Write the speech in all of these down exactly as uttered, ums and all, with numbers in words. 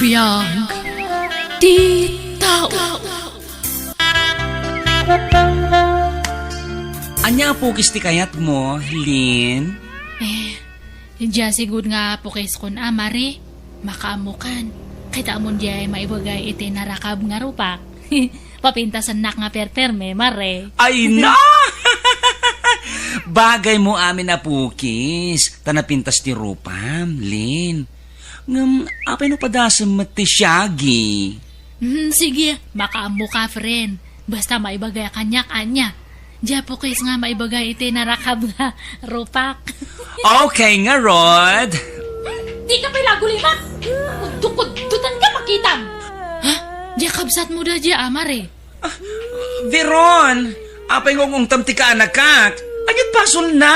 Biag ti tao. Ania a pukis ti kayatmo, Lin? Eh, dia sigud nga pukiskon a, Mare. Makaammokan. Kitaem diay maibagay iti narakab nga rupak. Papintasennak nga perperme, Mare. Ay na! Bagaymo amin a pukis, ta napintas ti rupam, Lin. Ngem, apay no padasem met ti siagi? Hmm, sige, makaammoka, friend. Basta maibagay kaniak, ania. Dia pukis nga maibagay iti narakab nga rupak. Okay ngarud. Dika pay la agulimak. Kuddo-kuddotan ka, makitam. Ha? Dia kabsatmo da dia, Mare? Veron, apay nga ungungtam ti kaanakak? Ania't basolna?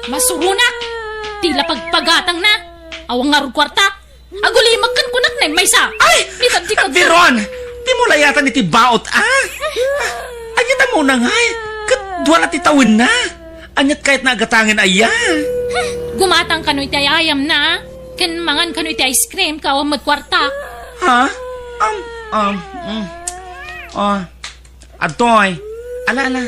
Masuronak! Ti la pagpagatangna! Awan ngarud kuarta! Agulimak ken kunak na maysa! Ay! Dika, dika, Veron! Dimo layatan iti baot, a? Ania't ammona ngay? Ket dua la ti tawenna? Ania't kayatna a gatangen aya? Gumatang kano iti ay-ayamna, a? Ken mangan kano iti ice cream, ket awan met kuarta. Ha? Um, um, mm. Oh, adtoy. Ala, ala.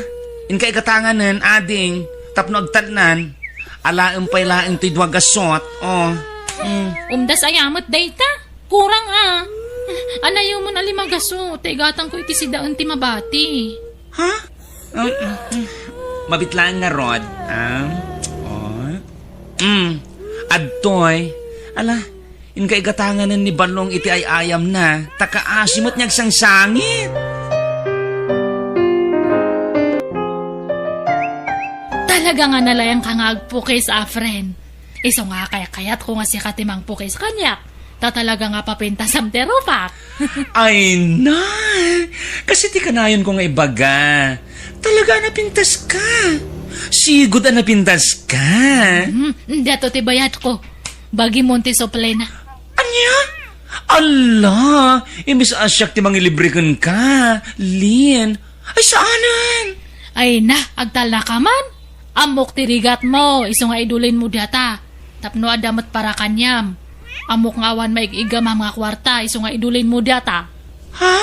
Inka igatanganen, ading. Tapno agtalnan. Alaem pay laeng ti dua gasot. Oh. Mm. Umdas aya met dayta. Kurang, a. Anayomon a lima gasot, ta igatangko iti sidaen ti mabati. Ha? Um, mm, mm. Mabit laeng ngarud, a? Oh. Mm. Adtoy. Ala, inka igatanganen ni Balong iti ay-ayamna, ta kaasi met nga agsangsangit. Talaga nga nalayanka nga agpukis, a, friend. Isu nga kaykayatko nga sika ti mangpukis kaniak, ta talaga nga papintasam ti rupak. Ay na! Kas iti kanayonko nga ibaga, talaga a napintaska. Sigud a napintaska. Hmm, diato ti bayadko. Bagimon ti suplina. Ania? Ala, imbes a siak ti mangilibre kenka, Lin. Ay, saanen? Ay na, agtalnaka man. Ammok ti rigatmo, isu nga idulinmo diata. Tapno adda met para kaniam. Ammok nga awan maig-igamam nga kuarta, isu nga idulinmo diata. Ha?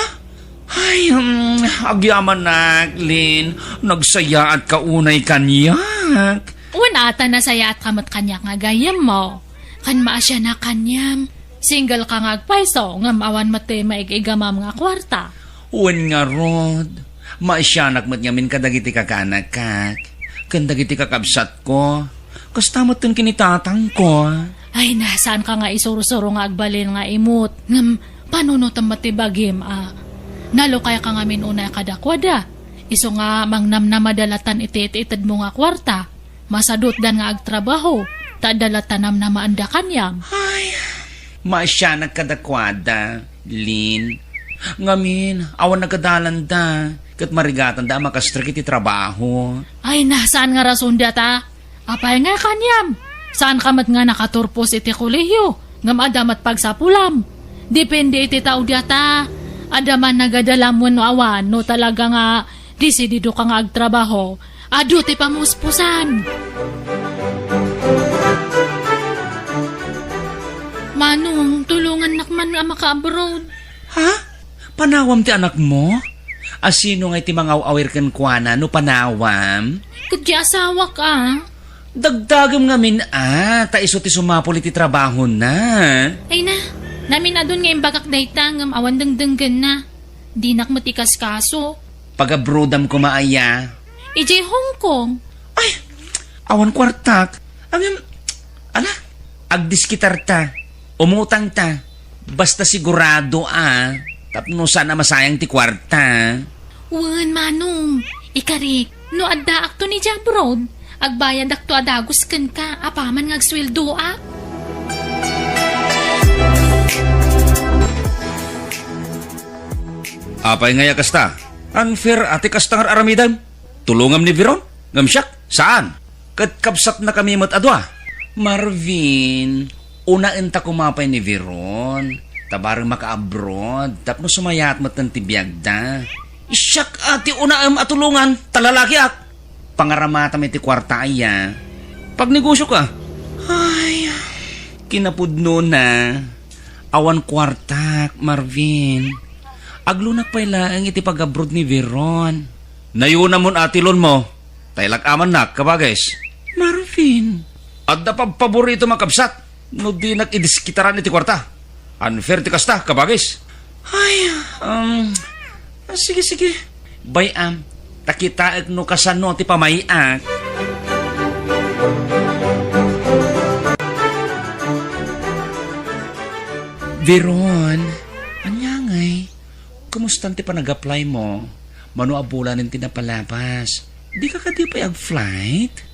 Ay, um, agyamanak, Lin. Nagsayaatka unay kaniak. Wen, ata nasayaatka met kaniak nga gayyemmo. Ken maasianak kaniam. Single ka nga agpayso, ngem awan met ti maig-igamam nga kuarta. Wen ngarud, maasianak met ngamin kadagiti kakaanakak, ken dagiti kakabsatko, kasta met ken ni tatangko. Ay na, saanka nga isursuro nga agbalin nga imut, ngem panunotem met ti bagim a nalukayka ngamin unay kadakuada. Isu nga mangnamnamada latan iti it-itedmo nga kuarta. Masadutdan nga agtrabaho, ta adda latta namnamaanda kaniam. Ay, maasianak kadakuada, Lin. Ngamin, awan nagadalanda, ket marigatanda a makastrek iti trabaho. Ay na, saan nga rason data? Apay nga kaniam? Saanka met nga nakaturpos iti kolehiyo, ngem adda met pagsapulam. Depende iti tao data. Adda man nagadalam wenno awan, no talaga nga desididoka nga agtrabaho, adu ti pamuspusan. Manong, tulongannak man nga maka-abroad. Ha? Panawam ti anakmo? A, sino ngay ti mangaw-awir kenkuana no panawam? Ket ti asawak, a. Dagdagem ngamin, a, ta isu ti sumapul iti trabahona. Ay na, naminadun nga imbagak dayta ngem awan dengdenggenna. Dinak met ikaskaso. Pag-abroadam koma aya? Idiay Hong Kong. Ay, awan kuartak. Ngem, ala, agdiskitarta. Umutangta. Basta sigurado a, tapno saan a masayang ti kuarta. Wen, Manong, ikarik, no addaakto idiay abroad, agbayadakto a dagus kenka apaman nga agsueldoak. Apay ngay a kasta? Unfair a ti kasta nga ar-aramidem. Tulongam ni Veron, ngem siak, saan? Ket kabsatnakami met a dua. Marvin, unaenta koma pay ni Veron, ta bareng maka-abroad, tapno sumayaat metten ti biagda. Siak a ti unaem a tulongan, ta lalakiak. Pangaramatam iti kuarta aya. Pagnegosio ka. Ay, kinapudnona. Awan kuartak, Marvin. Aglonak pay laeng iti pag-abroad ni Veron. Nayonamon a ti loanmo, ta ilak-amannak, kabagis. Marvin. Adda pabpaboritom a kabsat no dinak idiskitaran iti kuarta. Unfair ti kasta, kabagis. Ay, um, sige, sige. Bay-am, ta kitaek no kasano ti pamay-ak. Veron, ania ngay? Kumustan ti panag-apply mo? Mano a bulanen ti napalabas? Dika kadi pay ag-flight?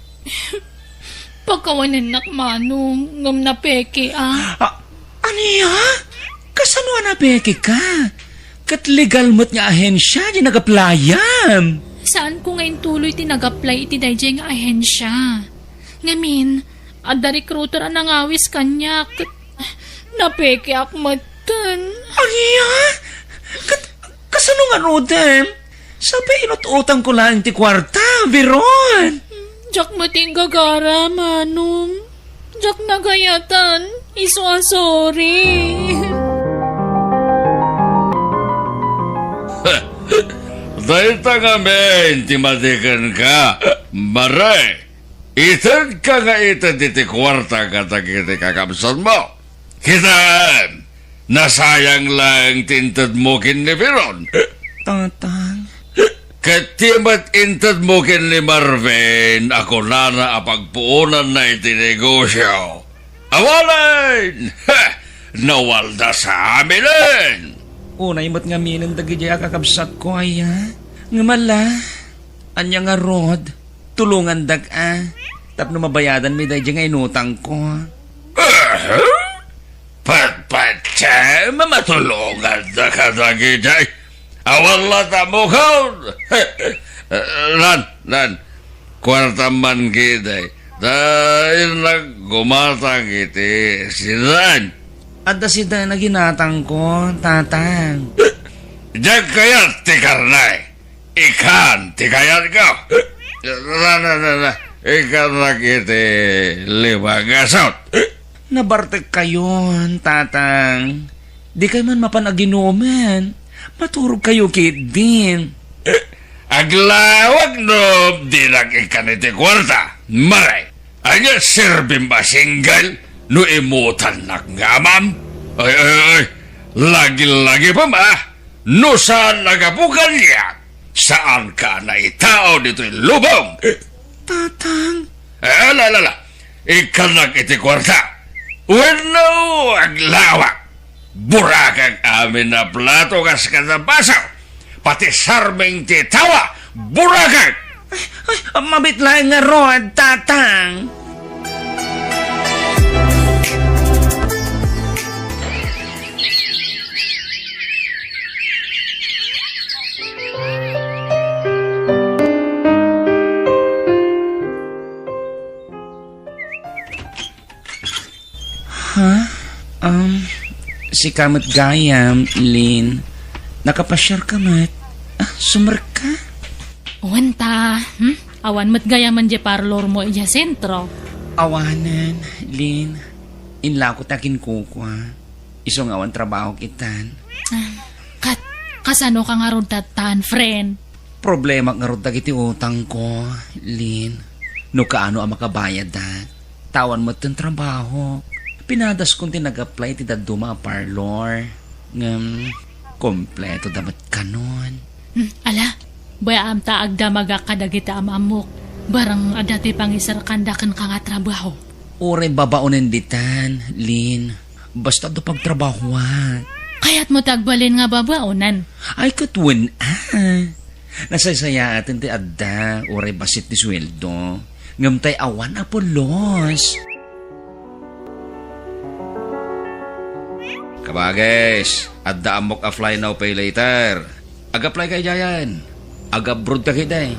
Pakawanennak, Manong, ngem napeke, a. Ah, ania? Kasano a napeke ka? Ket legal met nga ahensya ti nag-apply-am. Saanko nga intuloy ti nag-apply iti daydiay nga ahensya. Ngamin, adda recruiter a nangawis kaniak, ket napekeak metten. Ania? Ket kasano ngaruden? Sapay inut-utangko laeng ti kuarta, Veron. Diak met inggagara, Manong. Diak nagayatan. Isu a sorry. Dayta ngamin ti madi kenka, Mare. Itedka nga ited iti kuarta kadagiti kakabsatmo. Kitaem, nasayang laeng ti intedmo ken ni Veron. Tatang. Ket ti met intedmo ken ni Marvin a kunana a pagpuonanna iti negosio. Awanen! Heh! Nawalda sa aminen! Unay met ngaminen dagidiay a kakabsatko, aya. Ngem ala, ania ngarud, tulongandak a, tapno mabayadanmi daydiay nga inutangko. Aha? Patpatsem a matulongandaka dagidiay. Awan latta a mukon. Lan, lan. Kuartam man gidi. Ta innak gumatang iti sidan. Adda sidan a ginatangko, tatang. Diak kayat ti karne. Ikan ti kayatko. Na, na, na, na. Ikannak iti lima nga sot. Nabartekkayon, tatang. Dikay man mapan aginumen. Maturogkayo ketdin. Aglawag no dinak ikkan iti kuarta, Mare. Ania serbim a single no imutannak nga amam? Ay, ay, ay. Lagi-lagi pa ma. No saan a gapu kaniak, saanka a naitao ditoy lubong. Tatang. Ala, ala, ala. Ikkannak iti kuarta. Wenno aglawak. Burakak amin a plato kas kada baso. Pati sarming ti tawa, burakak. Ay, ay, mabit laeng ngarud, tatang. Ha? Um, sika met gayam, Lin. Nakapasiar ka met. Ah, sumrek ka? Wen ta, hmm? Awan met gayam diay parlor mo idiay sentro. Awanen, Lin. Inlako ta kinkukua. Isu nga awan trabaho itan. Ah, kat, kasano ka ngarud tattan, friend? Problema ngarud dagiti utangko, Lin. No kaano a makabayadak. Ta awan metten trabaho. Pinadaskon ti nag-apply iti dadduma a parlor. Ngem, kompleto da met kanon. Hmm, ala, bay-am ta agdamagak kadagiti am-ammok. Bareng adda ti pangisarkandakon ka nga trabaho. Uray babaonen ditan, Lin. Basta adda pagtrabahoak. Kayatmo ti agbalin nga babaonen? Ay, ket wen, a. Nasaysayaaten ti adda, uray bassit ti sueldo. Ngem tay awan a pulos. Kabagis, adda ammok a fly now pay later. Ag-apply ka idiayen. Ag-abroad ka ketdi.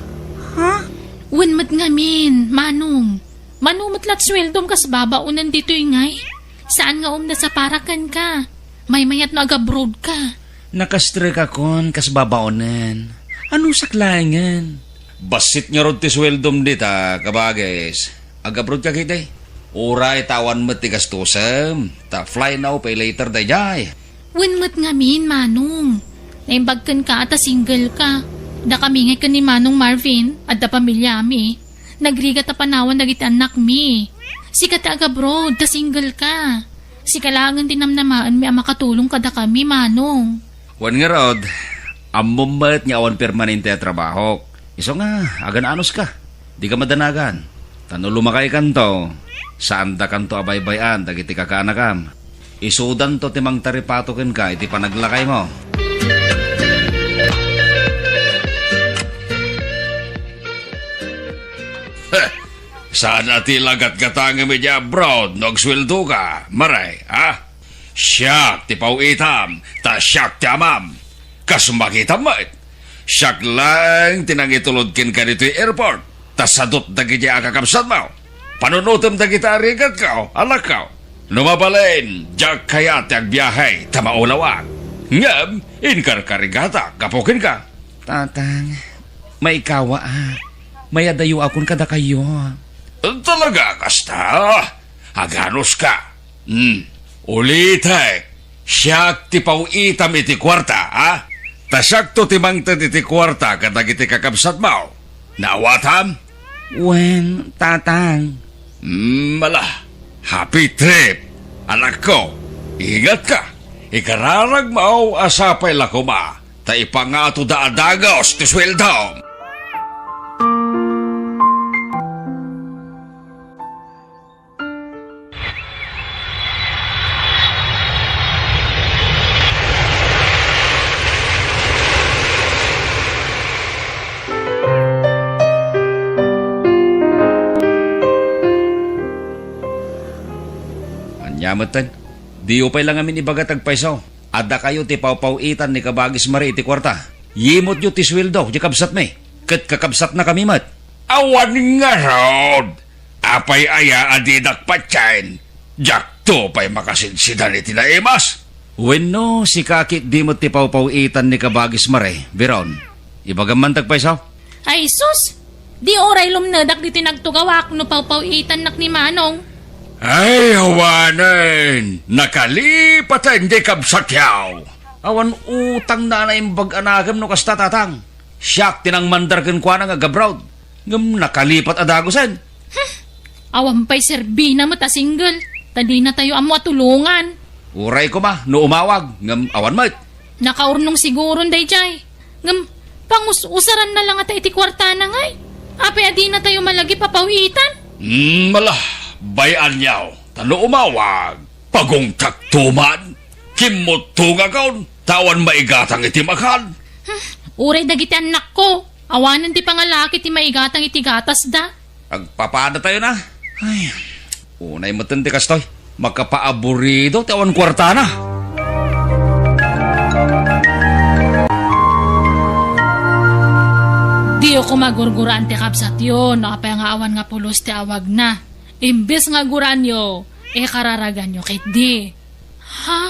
Ha? Wen met ngamin, Manong. Mano met la ti sueldom kas babaonen ditoy ngay? Saan nga umda sa para kenka? Maymayat no ag-abroad ka. Nakastrekakon kas babaonen. Anusak laengen? Bassit ngarud ti sueldom dita, kabagis. Ag-abroad ka ketdi? Uray ta awan met ti gastusem, ta fly now, pay later daydiay. Wen met ngamin, Manong. Naimbag kenka ta single ka. Dakami ngay ken ni Manong Marvin, adda pamilyami. Nagrigat a panawan dagiti annakmi. Sika ti agabroad, ta single ka. Sika laengen ti namnamaenmi a makatulong kadakami, Manong. Wen ngarud, ammom met nga awan permanente a trabahok. Isu nga, agan-anos ka. Dika madanagan. Ta no lumakaykanto, saandakanto a baybay-an dagiti kakaanakam. Isudanto ti mangtaripato kenka iti panaglakaymo. Heh, saan a ti lagatgatangem idiay abroad no agsueldoka, Mare, ha? Siak ti paw-itam, ta siak ti amam. Kas makitam met, siak laeng ti nangitulod kenka ditoy airport, ta sadut dagiti a kakabsatmo. Panunotem dagiti a rigatko, anakko. No mabalin, diak kayat ti agbiahe ta maulawak. Ngem, inkarkarigatak gapu kenka. Tatang, maikawaak. Mayadayoakon kadakayo. Talaga kasta? Aganos ka? Hmm. Ulitek, siak ti paw-itam iti kuarta, ha? Ta siakto ti mangted iti kuarta kadagiti kakabsatmo. Naawatam? Wen, Tatang. Hmm, ala. Happy trip, anakko. Ingatka. Ikararagmo a sapay la koma ta ipangatoda a dagus ti sueldom. Ania metten? Diyo pay la ngamin ibaga ti agpayso. Adda kayo ti pawpaw-itan ni Kabagis Mare iti kuarta. Yimutyo ti sueldo ti kabsatmi, ket kakabsatnakami met. Awan ngarud! Apay aya a dinak patien? Diakto pay makasidsidan iti naimas? Wenno, sika ketdi met ti pawpaw-itan ni Kabagis Mare, Biron? Ibagam man ti agpayso? Ay sus! Di uray lumnedak ditoy nagtugawak no pawpaw-itannak ni Manong. Ay, awanen! Nakalipaten ti kabsatyo! Awan utang na naimbag a nagem no kasta, Tatang. Siak ti nangmandar kenkuana nga agabroad. Ngem nakalipat a dagusen. Hmm. Awan pay serbina met a single, ta dinatayo ammo a tulongan. Uray koma no umawag, ngem awan met. Nakaurnong siguron daydiay. Ngem, pangus-usaranna la ngata iti kuartana ngay. Apay a dinatayo malagip a paw-itan? Hmm, ala, bay-anyo, ta no umawag, pagungtakto man, kimmutongakon, ta awan maigatang iti makan. Hmm, uray dagiti annakko, awanen ti pangalaki ti maigatang iti gatasda. Agpapadatayo na. Ay, unay metten ti kastoy. Makapaaburido ti awan kuartana. Diyo koma gurguraan ti kabsatyo no apay nga awan nga pulos ti awagna. Imbes nga guraanyo, ikararaganyo ketdi. Ha?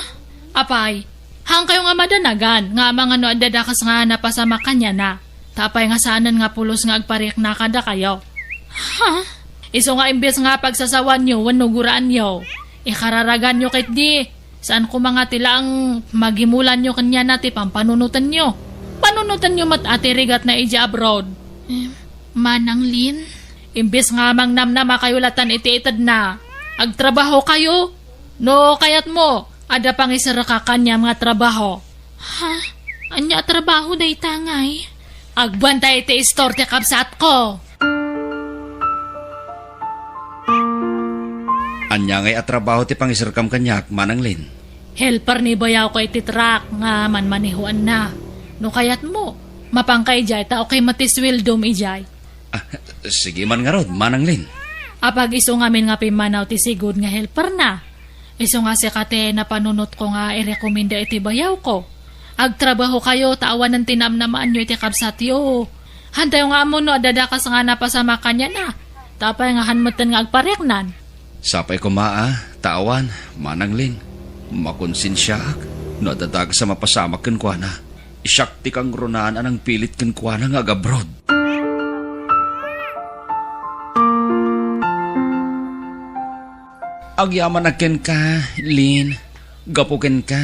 Apay, haankayo nga madanagan nga amangan no adda dakes nga napasamak kaniana? Ta apay nga saanen nga pulos nga agparikna kadakayo? Ha? Isu nga imbes nga pagsasawanyo wenno guraanyo, ikararaganyo ketdi. Saan koma nga ti laeng magimulanyo kaniana ti pampanunotenyo. Panunotenyo met a ti rigatna idiay abroad. Em, Manang Lin? Imbes nga mangnamnamakayo latan iti itedna, agtrabahokayo. No kayatmo, adda pangiserka kaniam nga trabaho. Ha? Ania a trabaho dayta ngay? Agbantay iti istor ti kabsatko. Ania ngay a trabaho ti pangiserkam kaniak, Manang Lin? Helper ni bayawko iti truck nga manmanehoanna. No kayatmo, mapanka idiay ta okay met ti sueldom idiay. Ah, sige man ngarud, Manang Lin. Apag isu ngamin nga pimmanaw ti sigud nga helperna. Isu nga sika ti napanunotko nga irekomenda iti bayawko. Agtrabahokayo ta awanen ti namnamaanyo iti kabsatyo. Hantayo nga ammo no adda dakes nga napasamak kaniana. Ta apay nga han metten nga agpariknan? Sapay koma a, ta awan, Manang Lin. Makonsensiaak no adda dakes a mapasamak kenkuana. Siak ti kangrunaan a nangpilit kenkuana nga agabroad. Agyamanak kenka, Lin. Gapu kenka,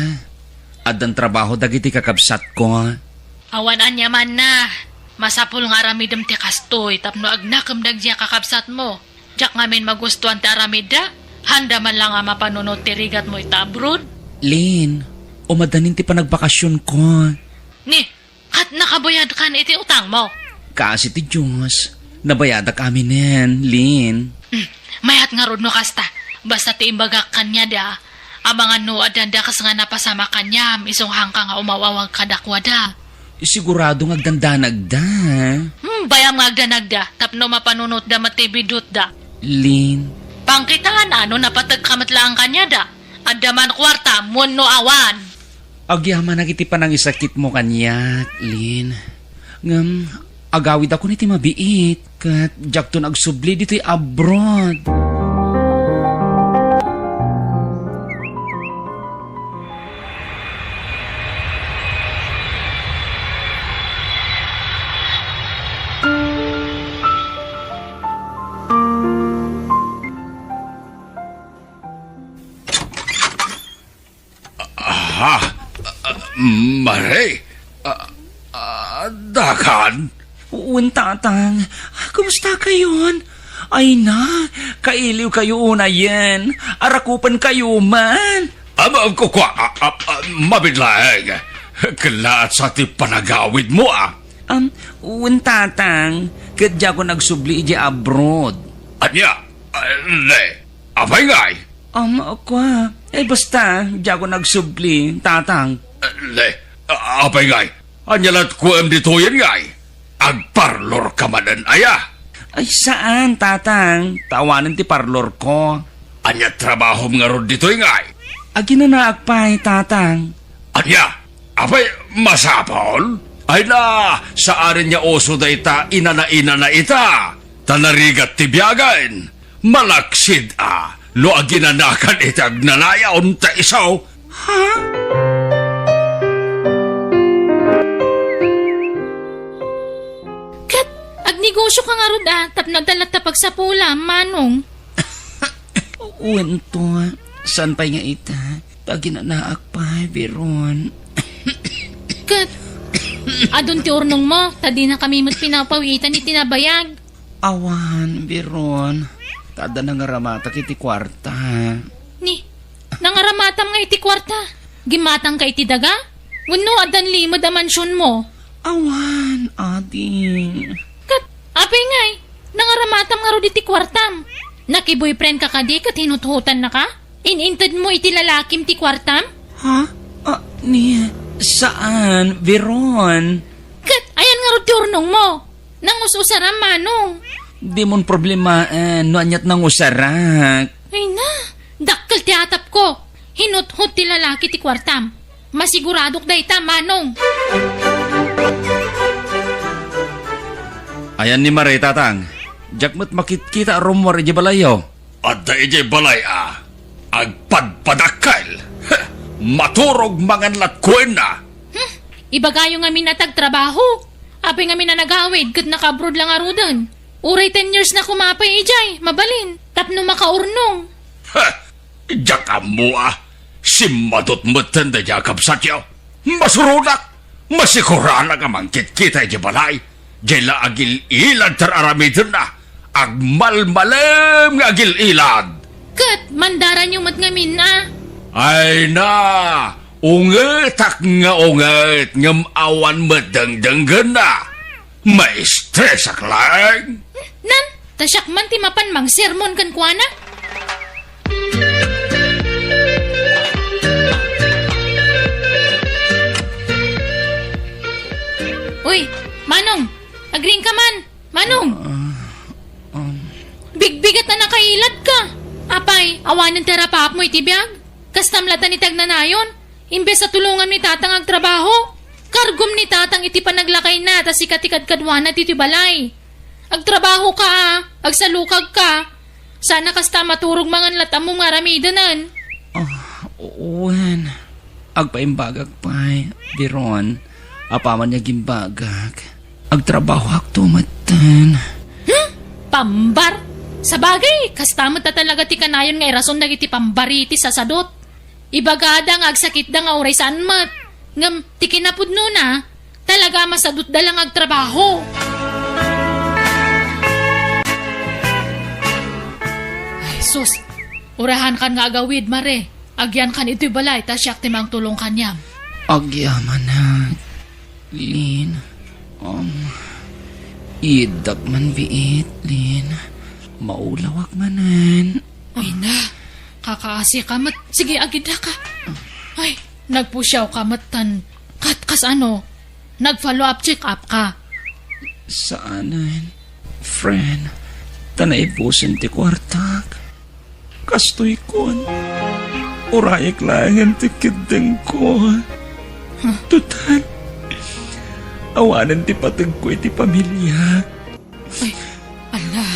addan trabaho dagiti kakabsatko. Awan aniamanna. Masapul nga aramidem ti kastoy tapno agnakem dagiti a kakabsatmo. Diak ngamin magustuan ti aramidda. Haanda man la nga mapanunot ti rigatmo ita abroad. Lin, umaddanin ti panagbakasionko. Ni, ket nakabayadkan iti utangmo? Kaasi ti Dios, nabayadak aminen, Lin. Hmm, mayat ngarud no kasta. Basta ti imbagak kaniada, amangan no addanda kas nga napasamak kaniam, isu nga haanka nga umaw-awag kadakuada. Sigurado nga agdandanagda. Hmm, bayam nga agdanagda, tapno mapanunotda met ti bidutda. Lin. Pangkitaan, a, no napateg ka met laeng kaniada. Adda man kuarta, wenno awan. Agyamanak iti panangisakitmo kaniak, Lin. Ngem, agawidakon iti mabiit, ket diakton agsubli ditoy abroad. Ah, Mare? Ah, ah, Dakan? Wen, Tatang. Kumusta kayon? Ay na, kailiw kayo unayen. Arakupan kayo man. Am, am, kukua, ah, ah, ah, mabit laeng. Kalaat sa ti panagawidmo, ah. Um, wen, Tatang, ket diakon agsubli idiay abroad. Ania? Ah, ne, apay ngay? Um, kua, eh, basta, diakon agsubli, Tatang. Ah, ne, ah, apay ngay? Ania lat kuem ditoyen ngay? Agparlor ka manen aya? Ay, saan, Tatang. Ta awanen ti parlor ko. Ania trabahom ngarud ditoy ngay? Aginanaak pay, Tatang. Ania? Apay, masapul? Ay na, saanen nga uso dayta inana-inana ita, ta narigat ti biagen. Malaksid a, no aginanakan iti agnanayon ta isu. Ha? Ket, agnegosio ka ngarud a, tapno adda latta pagsapulam, Manong. Wen to, saan pay nga ita? Aginanaak pay, Veron. Ket, adun ti urnongmo, ta dinakami met pinapawitan iti nabayag. Awan, Veron. Ta adda nangaramatak iti kuarta. Ni, nangaramatam nga iti kuarta? Gimmatangka iti daga? Wenno addan limed a mansionmo? Awan, ading. Ket, apay ngay, nangaramatam ngarud iti kuartam? Nakiboyfriend ka kadi ket hinuthotannaka? In-intedmo iti lalakim ti kuartam? Ha? Ah, ni, saan, Veron? Ket ayan ngarud ti urnongmo? Nangus-usaram, Manong. Dimon problemaen no aniat nangusarak. Ay na, dakkel ti atapko. Hinuthot ti lalaki ti kuartam. Masiguradok dayta, Manong. Ayan ni Mare, Tatang. Diak met makitkita a rummuar idiay balayyo. Adda idiay balay a agpadpadakkel. Heh, maturog mangan lat kuenna. Hmm, ibagayo ngamin a ti agtrabaho. Apay ngamin a nagawid ket nakaabroad la ngaruden. Uray ten years na koma pay idiay, mabalin, tapno makaurnong. Heh, diak ammo a. Simmadot metten daydiay a kabsatyo. Masuronak! Masikuranak a mangkitkita idiay balay. Diay la agil-ilad ti ar-aramidenna. Agmalmalem nga agil-ilad. Ket mandaranyo met ngamin a. Ay na, ungetak nga unget ngem awan met dengdenggenna. Maistresak laeng. Nan, ta siak man ti mapan mangsermon kenkuana. Uy, Manong, agriingka man. Manong! Ah, um. Bigbigat a nakailadka. Apay, awanen ti arapaapmo iti biag? Kastam latta ni ti agnanayon. Imbes a tulongam ni Tatang agtrabaho, kargom ni Tatang iti panaglakayna ta sika ti kadkaduana ditoy balay. Agtrabahoka a, agsalukagka. Sana kasta a maturog mangan lat ammom nga aramidenen. Ah, wen. Agpaimbagak pay, Veron. Apaman nga agimbagak, agtrabahoakto metten. Hmm? Pambar? Sabagay, kasta met a talaga ti kanayon nga irason dagiti pambariti sasadot. Ibagada nga agsakitda nga uray saan met. Ngem ti kinapudnona, talaga a masadutda la nga agtrabaho. Ay, sus. Urahankan nga agawid, Mare. Agyankan itoy balay, ta siak ti mangtulong kaniam. Agyamanak, Lin. Um, iddak man biit, Lin. Maulawak manen. Ay na, kakaasi ka met. Sige, agidda ka. Ay, nagpusiaw ka met tan. Kat, kas ano? Nag-follow up check up ka? Saanen, friend. Ta naibusen ti kuartak. Kastoy kon, urayek laengen ti kiddengko. Huh? Total, awanen ti pategko iti pamilya. Ay, ala,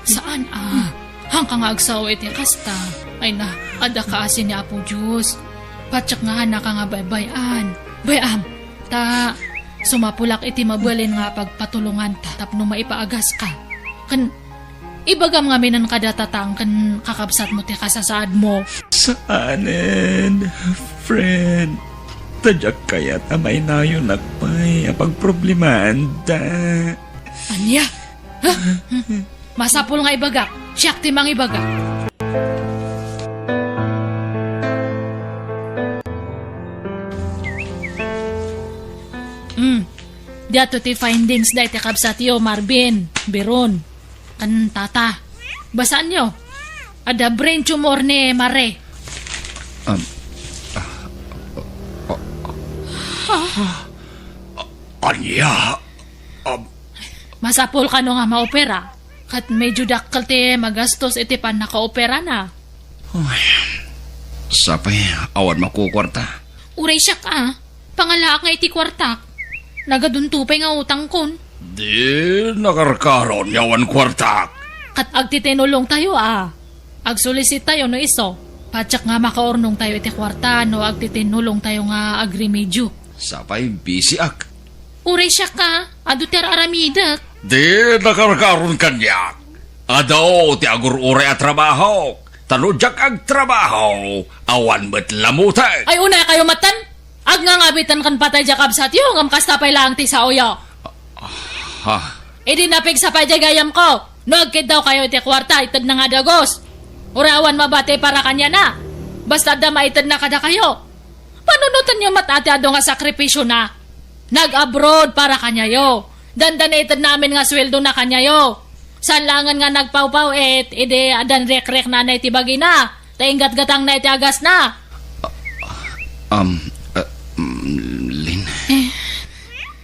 saan a? Hangka nga agsao iti kasta. Ay na, adda kaasi ni Apo Dios. Patiek nga hanaka nga baybay-an. Bay-am, ta sumapulak iti mabalin nga pagpatulonganta tapno maipaagas ka. Ken ibagam ngamin kada tatang ken kakabsatmo ti kasasaadmo. Saanen, friend. Ta diak kayat a mainayonak pay a pagproblemaanda. Ania? Ha? Masapul nga ibagak. Siak ti mangibaga. Hmm. Diato ti findings dayta kabsatyo, Marvin, Biron, ken Tata. Basaanyo. Adda brain tumor ni Mare. Um, ah, ah, ah, ah, ania? Um, Masapul kano nga maopera, ket medyo dakkel ti magastos iti pannakaoperana. Uy, sapay, awan makukuarta. Uray siak a, pangalaak nga iti kuartak. Nagadunto pay nga utangkon. Di nakarkaron nga awan kuartak. Ket agtitinulongtayo a. Agsulisitayo no isu. Patiek nga makaurnongtayo iti kuarta no agtitinulongtayo nga agremedyo. Sapay, bisiak. Uray siak a, adu ti ar-aramidek. Di nakarkaron kaniak. Adu ti agur-uray a trabahok. Ta no diak agtrabaho, awan met lamutek. Ay, unay kayo matan? Agngangabitan ken patay diak kabsatyo, ngem kasta pay laeng ti saoyo. Ha? Idi napigsa pay diay gayamko, no agkiddaw kayo iti kuarta, itedna nga dagus. Uray awan mabati para kaniana. Basta adda maitedna kadakayo. Panunotenyo met a ti adu nga sakripisiona. Nag-abroad para kaniayo. Dandani itedna amin nga suweldona kaniayo. Saan laengen nga nagpawpaw-it, idi addan rekrek nanay ti bagina. Ta inggatgatangna iti agasna. Um, uh, mm, Lin. Eh.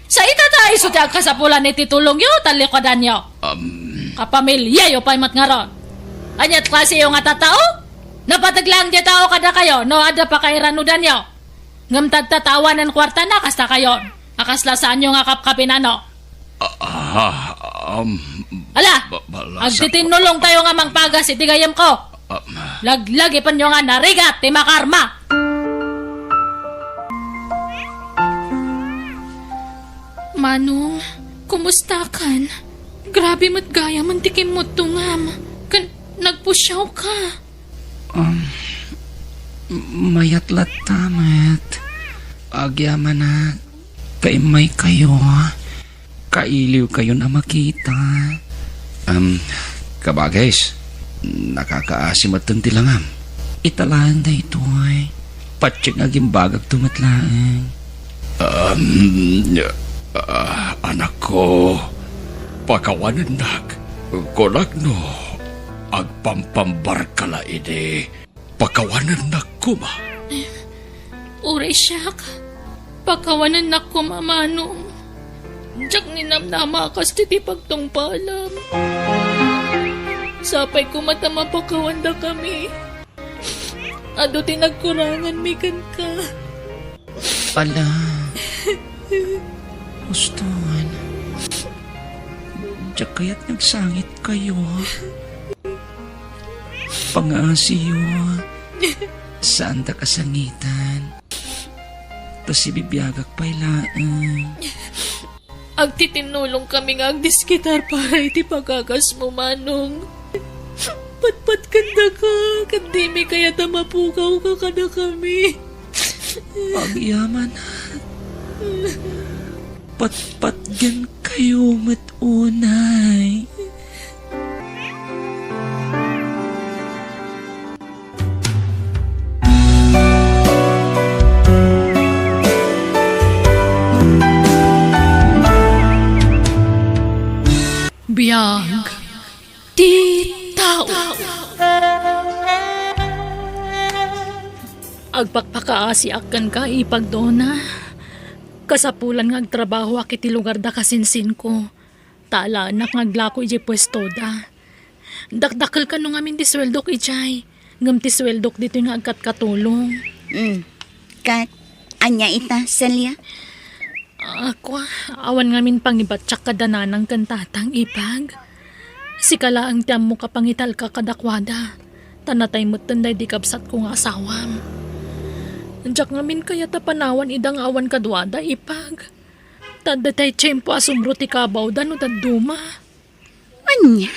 Sa ita ta isu ti agkasapulan iti tulongyo, talikudanyo. Um. Kapamilyayo pay met ngarud. Aniat klasiyo nga tattao? Napateg laeng diay tao kadakayo, no adda pakairanudanyo. Ngem tatta ta awanen kuartana, kasta kayon. A kasla saanyo nga kapkapinano. Ah, ah, um, Ala, ba-, bala, sa- agtitinulongtayo nga mangpagas iti gayemko. Um, Laglagipenyo nga narigat ti makarma. Manong, kumustakan? Grabe met gayamen ti kimmuttongam. Ken nagpusiaw ka. Um, mayat latta met. Agyamanak, kaimmay kayo. Kailiw kayon a makita. Um, kabagis, nakakaasi metten ti langam. Ita laeng daytoy. Patiek nga agimbagakto met laeng. Um, ah, anakko, pakawanennak. Kunak no, agpampambarka la idi, pakawanennak koma. Uray siak, pakawanennak koma, Manong. Diak ninamnama a kas ti, ti pagtungpalam. Sapay koma ta mapakawandakami. Adu ti nagkuranganmi kenka. Ala. Uston. Diak kayat nga agsangit kayo. Pangaasiyo. Saandak a sangitan. Ta sibibiagak pay laeng. Agtitinulongkami nga agdiskitar para iti pagagasmo, Manong. Patpatgen daka, ket dimi kayat a mapukawka kadakami. Agyamanak. Patpatgenkayo met unay. Biag ti tao. Agpakpakaasiak kenka, Ipag Dona. Kasapulan nga agtrabahoak iti lugarda kasinsinko, ta alaennak nga aglako idiay puestoda. Dakdakel kano ngamin ti sueldok idiay, ngem ti sueldok ditoy nga agkatkatulong. Mm. Ket, ania ita, Celia? Ako, awan ngamin pangibatak kada nanang ken tatang, Ipag. Sika laeng ti ammok a pangitalka kadakuada, ta natay metten daydi kabsatko nga asawam. Diak ngamin kayat a panawan ida nga awan kaduada, Ipag. Ta adda tay tiempo a sumro ti kabawda no dadduma. Ania?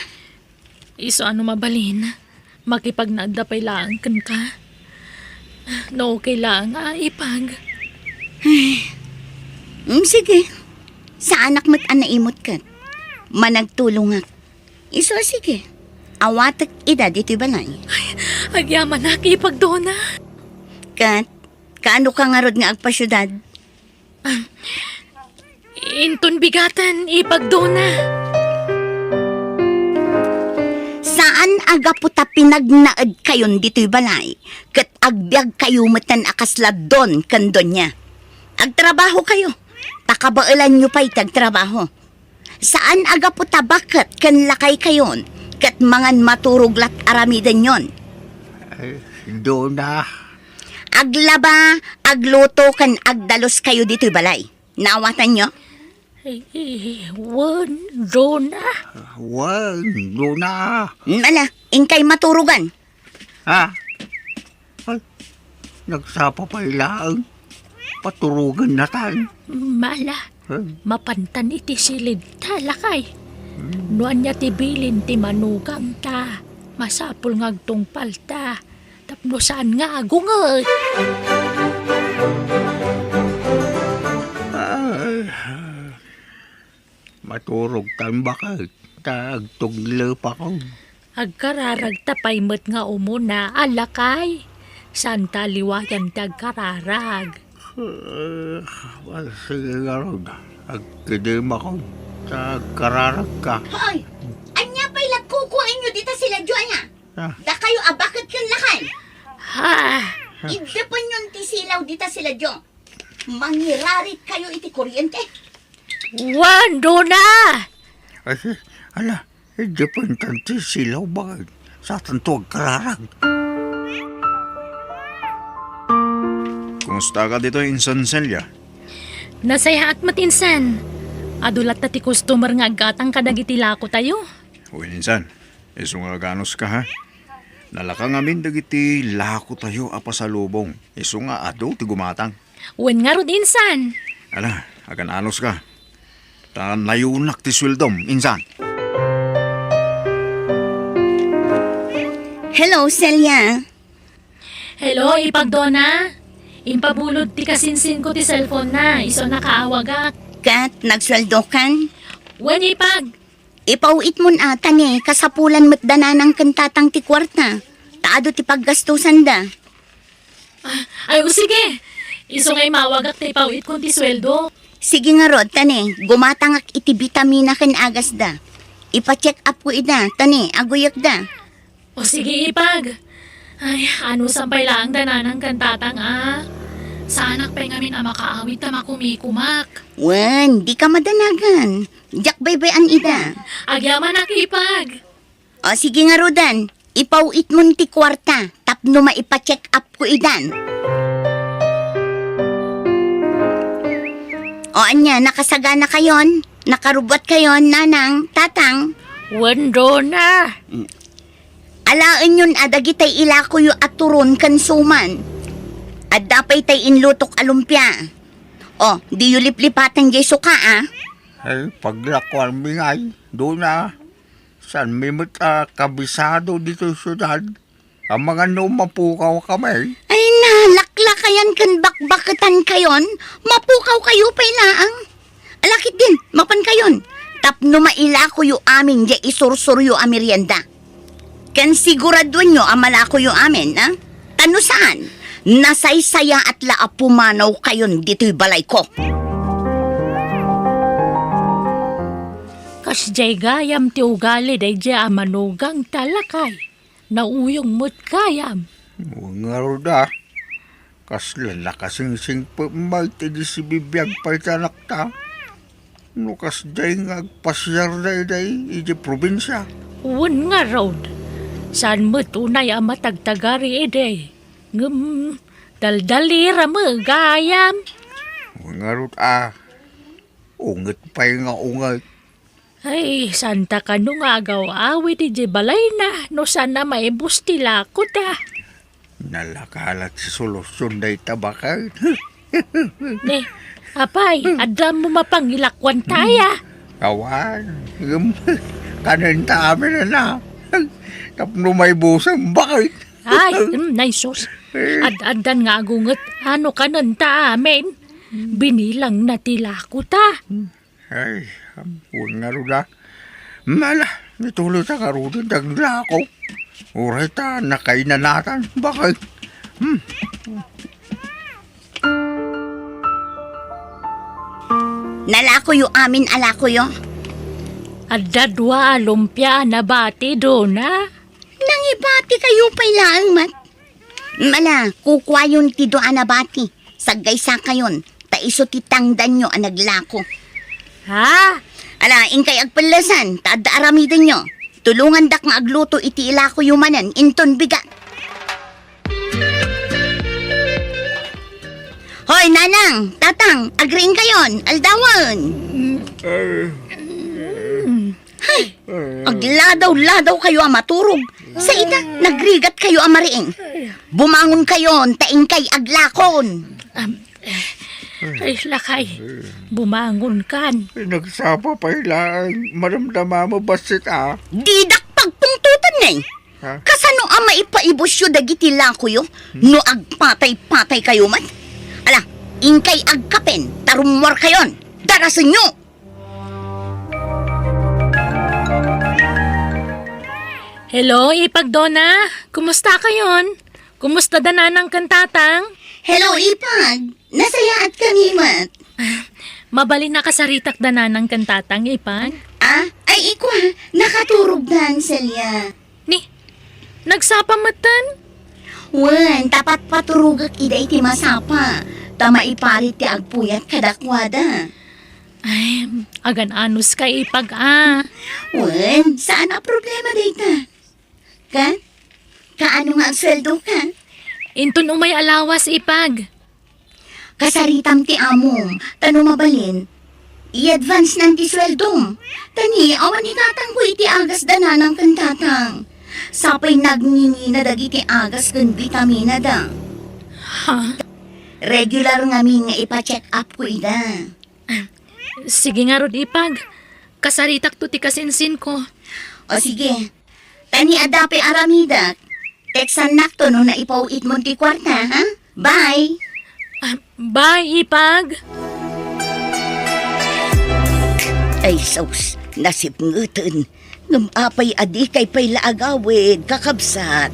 Isu a no mabalin, makipagnaedda pay laeng kenka. No okay laeng a, Ipag. Ay. Mm, sige. Saanak met a naimut ket. Managtulongak. Isu a sige. Awatek ida ditoy balay. Ay, agyamanak, Ipag Dona. Ket, kaano ka ngarud nga agpasiudad? Ah, inton bigaten, Ipag Dona. Saan a gapu ta pinagnaedkayon ditoy balay, ket agbiagkayo metten a kasla don ken donia. Agtrabahokayo, ta kabaelanyo pay ti agtrabaho. Saan a gapu ta baket ken lakaykayon, ket mangan maturog lat aramidenyon. Ay, Dona. Aglaba, agluto, ken agdaluskayo ditoy balay. Naawatanyo? Eh, wen, Dona. Wen, Dona. Mm, ala, inkay maturogan. Ha? Ay, nagsapa pay laeng. Paturogennatan. Mala, Ay. Mapantan iti silidta, lakay. Hmm. No ania ti bilin ti manugangta, masapul nga agtungpalta. Tapno saan nga agungay. Ay, maturogtan baket, ta agtuglepakon. Agkararagta pay met nga umuna, a lakay. Saanta a liwayan ti agkararag. Eh, sige ngarud, agkidemakon, ta agkararagka. Hoy! Ania pay la kukuaenyo dita siladio, ania? Ah. Dakayo a baket ken lakay. Ha? Iddepenyon ti silaw dita siladio. Mangirarit kayo iti kuryente. Wen, Dona! Ay, ala, iddepentan ti silaw baket. Saanto agkararag. Kumusta ka ditoy, Insan Celia? Nasayaat met, Insan. Adu latta ti customer nga aggatang kadagiti lakotayo. Wen, Insan. Isu nga aganuska, ha? Nalaka ngamin dagiti lakotayo a pasalubong. Isu nga adu ti gumatang. Wen ngarud, Insan. Ala, agan-anuska. Ta nayunak ti sueldom, Insan. Hello, Celia. Hello, Ipag Dona. Impabulod ti kasinsinko ti cellphone na, isu a nakaawagak. Ket nagsueldokan? Wen, Ipag. Ipaw-itmon a, ta ne, kasapulan met da nanang ken tatang ti kuarta, ta adu ti paggastosanda. Ah, ay, o sige. Isu nga imawagak ta ipaw-itkon ti sueldo. Sige ngarud, ta ne, gumatangak iti bitamina ken agasda. Ipa-check up ko ida, ta ne, aguyekda. O sige, Ipag. Ay, anusan pay laeng da nanang ken tatang a. Saanak pay ngamin a makaawid ta makumikumak. Wen, dika madanagan. Diak baybay-an ida. Agyamanak, Ipag. O sige ngaruden, ipaw-itmon ti kuarta tapno maipa-check up ko idan. O ania, nakasaganakayon? Nakarubbuatkayon, nanang, tatang? Wen, Dona. Mm. Alaenyon a dagitay ilakoyo a turon ken suman. Adda pay tay inlutok a lumpia. O, diyo liplipaten diay suka, a? Ay, paglakuanmi ngay, Dona. Saanmi met a kabisado ditoy siudad. Amangan no mapukaw kami. Ay na, laklakayan ken bakbaketan kayon, mapukaw kayo pay laeng. Ala ketdin, mapan kayon. Tapno mailakoyo amin diay isursuryo a merienda. Ken siguraduenyo a malakoyo amin, a? Ta no saan, nasaysayaat la a pumanaw kayon ditoy balayko. Kasdiay gayam ti ugali daydiay a manugang ta, lakay. Nauyong met gayam. Ngarud a, kasla nakasingsingpet met idi sibibiag pay ti anakta. No kasdiay nga agpasiarda idiay idiay probinsia. Wen ngarud, saan met unay a matagtagari idi. Ngem, daldalira met gayam. Wen ngarud a, unget pay nga unget. Ay, saan ta kano nga agaw-awid idiay balayna no saan a maibus ti lako ta. Nalaka la ti solusion dayta baket. Ne, apay, adda mo mapangilakuan taya. Awan, ngem, kanenta amin a na. Tapno maibusen baket. Ay, mm, nay sus. Ad-addan nga agunget, ano kanenta amin? Binilang na ti lako ta. Ay, ampon ngarud a. Mala, nituloy ta ngaruden ti aglako. Uray ta nakainanatan, baket. Hmm. Nalakoyo amin a lakoyo. Adda dua a lumpia a nabati, Dona. Nangibati kayo pay laeng met. Mala, kukuayon ti dua a nabati. Saggaysakayon, ta isu ti tangdanyo a naglako. Ha? Ala, inkay agpellesan, ta adda aramidenyo. Tulongandak nga agluto iti ilakoyo manen, inton bigat. Hoy, nanang, tatang, agriingkayon, aldawen. Ay, agladaw-ladaw kayo a maturog. Sa ita, nagrigat kayo a mariing. Bumangon kayon, ta inkay aglakon. Am, eh, ay, lakay, bumangon kan. Ay, nagsapa pay laeng, madamdama mo, bassit a. Didak pagpungtotan, eh. Ha? Kasano a maipaibusyo dagiti lakoyo no agpatay-patay kayo met? Ala, inkay agkapen, ta rummuar kayon. Darasenyo! Hello, Ipag Dona. Kumusta kayon? Kumusta da nanang ken tatang? Hello, Ipag. Nasayaat kami met. Mabalin a kasaritak da nanang ken tatang, Ipag? Ah, ay, ikwa, nakaturog dan, Celia. Ni, nagsapa metten? Wen, ta patpaturogek ida iti masapa, ta maiparit ti agpuyat kadakuada. Ay, agan-anos ka, Ipag, a. Wen, saan a problema dayta. Ka? Kaano nga agsueldo ka? Inton umay a lawas, Ipag. Kasaritam ti amom, ta no mabalin, i-advance nan ti sueldom. Ta ni, awan ni tatangko iti agas da nanang ken tatang. Sapay nagngingina dagiti agas ken bitamina da. Ha? Regular ngamin nga ipa-check up ko ida. Sige ngarud, Ipag. Kasaritakto ti kasinsinko. O sige. Ta ni adda pay aramidek, texannakto no naipaw-itmon ti kuarta, ha? Bye! Ah, bye, Ipag! Ay, sus, nasipngeten. Ngem apay a dikay pay la agawid, kakabsat?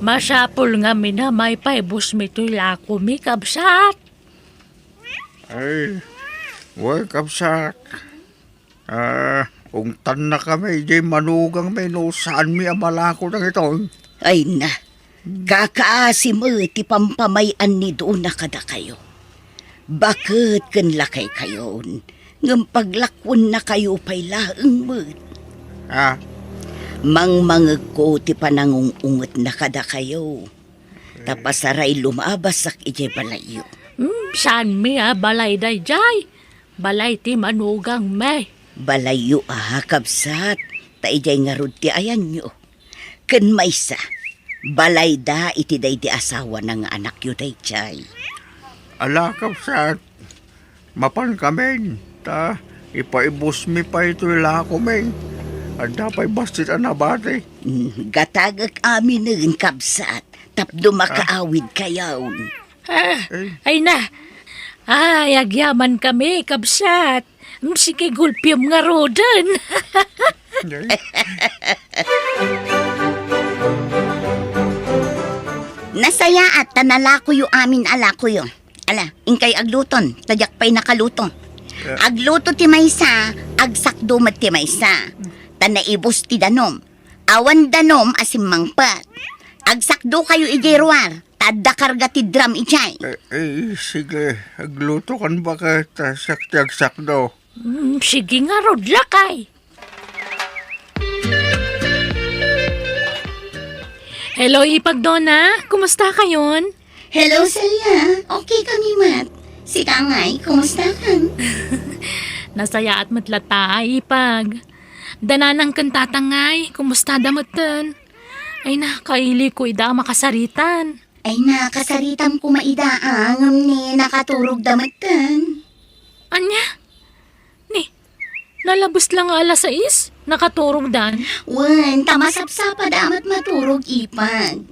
Masapul ngamin a maipaibusmi toy lakomi, kabsat. Ay, wen, kabsat. Ah, ungtannakami idiay manugangmi no saanmi a malako dagitoy. Ay na, kakaasi met ti pampamay-an ni Dona kadakayo. Baket ken lakaykayon, ngem paglakuennakayo pay laeng met. Ah? Mangmangegko ti panangung-ungetna kadakayo. Ta pasaray lumabasak idiay balayyo. Hmm, saanmi a balay daydiay? Balay ti manugangmi. Balayyo a, kabsat, ta idiay ngarud ti ayanyo. Ken maysa, balayda iti daydi asawana nga anakyo daydiay. Ala, kabsat, mapankamin, ta ipaibusmi pay toy lakomi. Adda pay bassit a nabati. Mm, gatagek aminen, kabsat, tapno makaawidkayon. Ah, ay na. Ay, agyamankami, kabsat. Mm, sige, gulpiam ngaruden. Ay. Nasayaat ta nalakoyo amin a lakoyo. Ala, inkay agluton, ta diak pay nakaluto. Eh. Agluto ti maysa, agsakdo met ti maysa. Ta naibus ti danum. Awan danum a simmangpet. Agsakdokayo idiay ruar, ta adda karga ti drum idiay. Eh, eh, sige, aglutokan baket, ta siak ti agsakdo. Mm, sige ngarud, lakay. Hello, Ipag Dona. Kumusta kayon? Hello, Celia. Okay kami met. Sika ngay, kumusta kan? Nasayaat met latta, Ipag. Da nanang ken tatang ngay, kumusta da metten? Ay na, kailiko ida a makasaritan. Ay na, kasaritam koma ida, ah, ngem ni nakaturog da metten. Ania? Ni, nalabes la nga alas sais, nakaturog dan? Wen, ta masapsapa da met maturog, Ipag.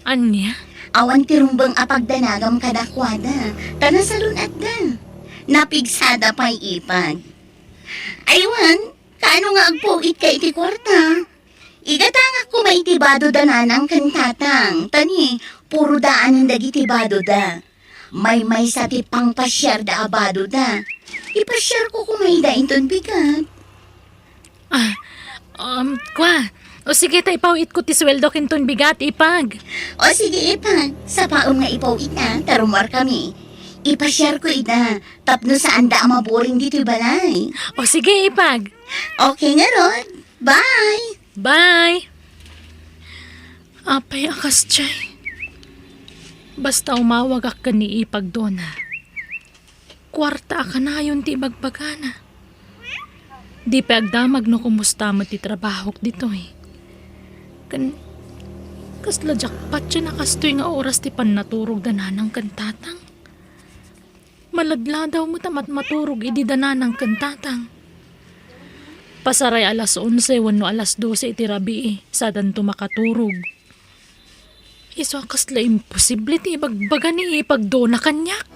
Ania? Awan ti rumbeng a pagdanagam kadakuada, ta nasalun-atda. Napigsada pay, Ipag. Ay wen, kaano nga agpuitka iti kuarta? Igatangak koma iti bado da nanang ken tatang, ta ni, puro daanen dagiti bado da. Maymaysa ti pangpasiar da a bado da. Ipasiarko koma ida inton bigat. Ah, um, kwa. O sige, ta ipaw-itko ti sueldo ken ton bigat, Ipag. O sige, Ipag. Sapaem nga ipaw-it, ah, ta rummuar kami. Ipasiarko ida, tapno saanda a maburing ditoy balay. O sige, Ipag. Okay ngarud. Bye! Bye! Apay a kasdiay? Basta umawagak ken ni Ipag Dona, kuarta a kanayon ti ibagbagana. Di pay agdamag no kumusta met ti trabahok ditoy. Ken kasla jackpot a kastoy nga oras ti pannaturog da nanang ken tatang. Maladladaw met a matmaturog idi da nanang ken tatang. Pasaray alas onse wenno alas dose iti rabii, sadanto makaturog. Isu a kasla imposible ti ibagbaga ni Ipag Dona kaniak.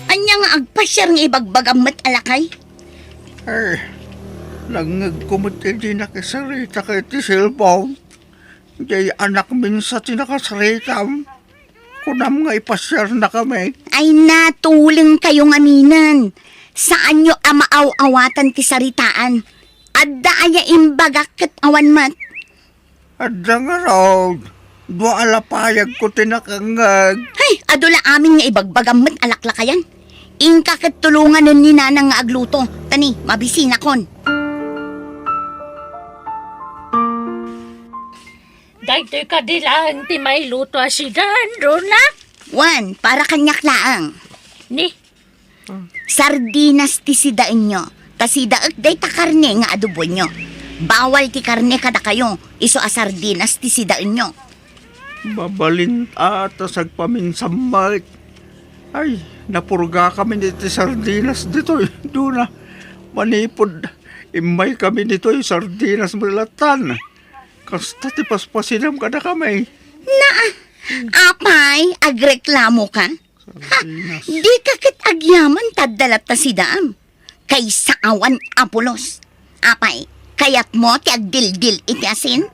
Ania nga agpasiar nga ibagbagam met a lakay? Eh, nangngegko met idi nakisarita iti cellphone. Diay anakmin sa ti nakasaritam. Kunam nga ipasiarnakami. Ay, natulengkayo ngaminen. Saanyo a maaw-awatan ti saritaan. Adda aya imbagak ket awan met? Adda ngarud. Dua a lapayagko ti nakangngeg. Hay, adu la amin nga ibagbagam met a laklakayan. Inka ket tulonganen ni Nanang nga agluto. Ta ni, mabisinakon. Daytoy kadi laeng ti mailuto a sidan, Dona? Wen, para kaniak laeng. Ni? Sardinas ti sidaenyo. Ta sidaek dayta karne nga adoboenyo. Bawal ti karne kadakayo, isu a sardinas ti sidaenyo. Mabalin a ta sagpaminsan met. Ay, napurgakami iti sardinas ditoy, Dona. Manipud immaykami ditoy, sardinas met lattan. Kasta ti paspasinam kadakami. Naa, apay, agreklamoka? Ha, sardinas. Dika ket agyaman ta adda latta sidaam. Kaysa awan a pulos. Apay, kayatmo ti agdildil iti asin?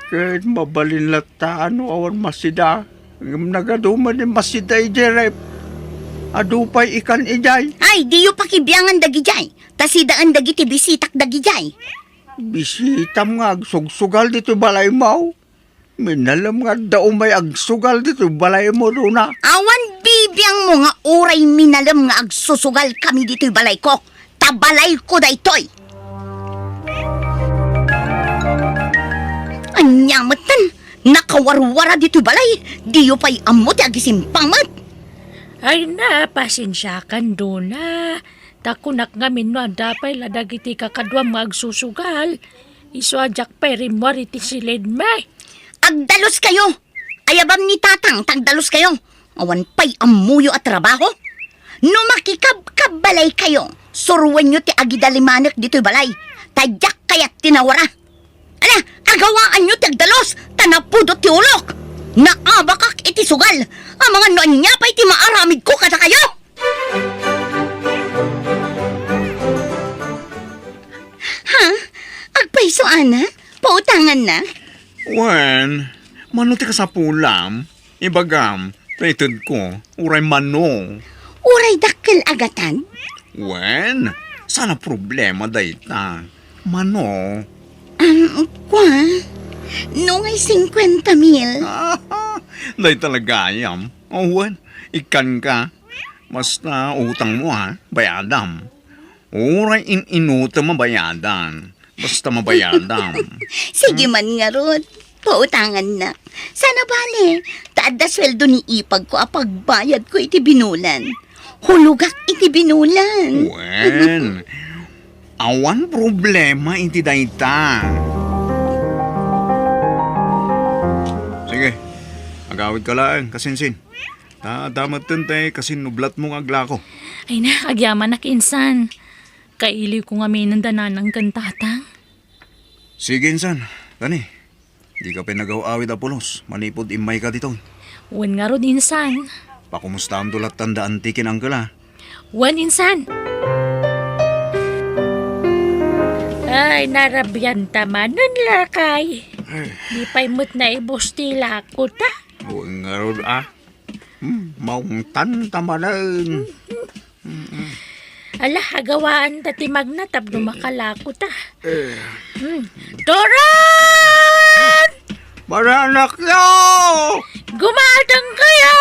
Ket mabalin latta no awan masida. Ngem nagadu met ni masida idiay ref. Adu pay ikan idiay. Ay, diyo pakibiangan dagidiay. Ta sidaen dagiti bisitak dagidiay. Bisitam nga agsugsugal ditoy balaymo? Minalem nga adda umay agsugal ditoy balaymo, Dona. Awan bibiangmo nga uray minalem nga agsusugalkami ditoy balayko, ta balayko daytoy. Ania metten, nakawarwara ditoy balay, diyo pay ammo ti agisimpang met. Ay na, pasensiakan, Dona. Ta kunak ngamin no adda pay la dagiti kakaduam nga agsusugal, isu a diak pay rimmuar iti siledmi. Agdaluskayo! Ayabam ni Tatang ta agdaluskayo. Awan pay ammoyo a trabaho. No makikabkabbalay kayo, suruenyo ti agidalimanek ditoy balay, ta diak kayat ti nawara. Ala, agawaanyo ti agdalus, ta napudot ti ulok. Naabakak iti sugal, amangan no ania pay ti maaramidko kadakayo. Ha? Agpayso, ana? Pautanganna? Wen, mano ti kasapulam? Ibagam, ta itedko, uray mano. Uray dakkel a gatad? Wen, saan a problema dayta. Mano? Um, kua, no ngay singkuenta mil. Dayta la gayam. O, wen, ikkanka. Basta utangmo, ha, bayadam. Uray in-inutem a bayadan. Basta mabayadam. Sige man ngarud, pautangannak. Saan a bale, ta adda sueldo ni ipagko a pagbayadko iti binulan. Hulogak iti binulan. Wen, awan problema iti dayta. Sige, agawidka laeng, kasinsin. Ta, ta metten ti kasinnublatmo nga aglako. Ay na, agyamanak insan. Kailiwko ngamin da nanang ken tatang. Sige, insan. Kani, dika pay nagaw-awid a pulos manipud immayka ditoy. Wen ngarud, insan. Pakumustaamto lattan da anti ken uncle, a? Wen, insan. Ay, narabianta manen, lakay. Ay. Di pay met naibus ti lako ta. Wen ngarud, a. Hmm, maungtan ta manen. Mm-mm. Ala, agawaan ta ti magna tapno makalako ta. Eh. Hmm. Turon! Bananakyo! Gumatang kayo!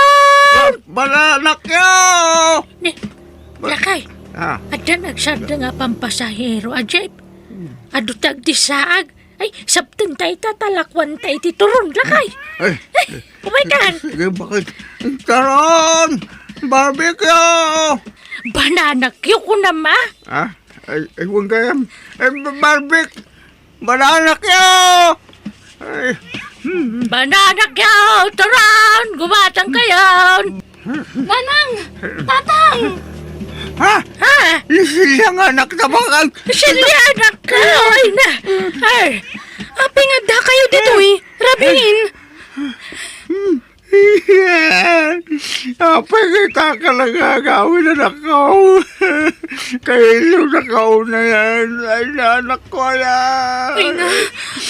Ba-, bananakyo! Ni, ba-, lakay. Ah. Adda nagsarda nga pampasahero a jeep. Hmm. Adu tagdisaag. Ay, sabten ta ita, talakuan ta iti turon, lakay. Ay. Ay, umaykan. Sige, bakit? Turon! Barbecue! Bananakyo, kunam, a? Ha? Ay, ay, huwag kayam. Ay, ba-, barbecue! Bananakyo! Ay, hmm. Bananakyo! Turon! Gumatang kayo! Nanang! Tatang! Ha? Ha? Ni Celia nga anak ta bakal. Celia, anak ka! Ay na! Ay! Apay nga adda kayo ditoy? Rabiin! Apay nga ita ka nagagawin, anak ko? Kailiw na kauna yan. Ay, anak ko yan. Ay na,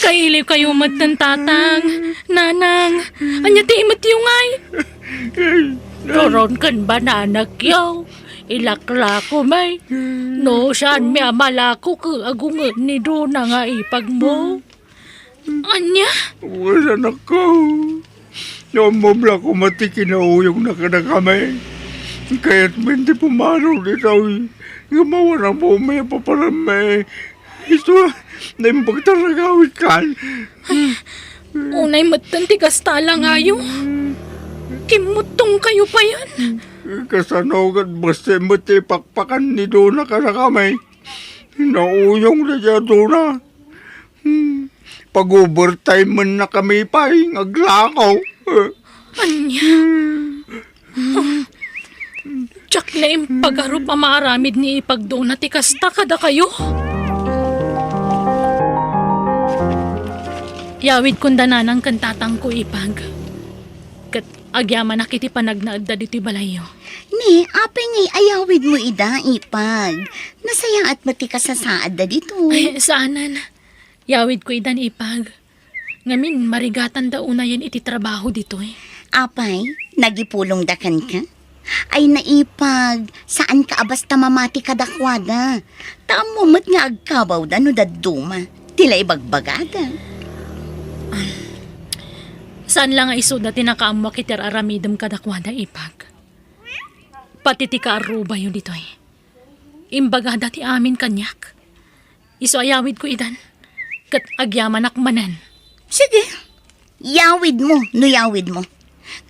kailiw kayo met ken tatang. Nanang, anya ti imetyo ngay? Turon ken bananakyo, ilaklako may. No, saan mi a malako ket agunget ni Dona nga ipagmo? Ania? Wen, anak ko. No, mabla ko mati kinauyong na kadakami. Kayat men ti pumanaw ditoy. Nga mawan a maumay a paparammi. Ito, naimbag taragawit kan. Ay, unay metten ti kasta langayo. Kimmuttong kayo pa yan. Kasano ket basta met ti pakpakan ni Dona kadakami. Nauyong na diay Dona. Hmm. Pag-overtime man na kami pay nga aglakaw. Ania? Diak la impagarup a maaramid ni Ipag Dona ti kasta kadakayo. Yawidkon da nanang ken tatangko, Ipag. Ket agyamanak iti panagnaedda ditoy balayyo. Ni, apay ngay ayawidmo ida, Ipag? Nasayaat met ti kasasaadda ditoy. Ay, saanen. Yawidko idan, Ipag. Ngamin, marigatanda unayen iti trabaho ditoy. Apay, nagipulongda kenka? Ay, naipag, saanka a basta mamati kadakuada. Ta ammo met nga agkabawda no dadduma ti la ibagbagada. Saan la nga isuda ti nakaammoak iti ar-aramidem kadakuada, Ipag. Pati ti kaarrubayo ditoy. Imbagada ti amin kaniak. Isu a yawidko idan, ket agyamanak manen. Sige, yawidmo no yawidmo.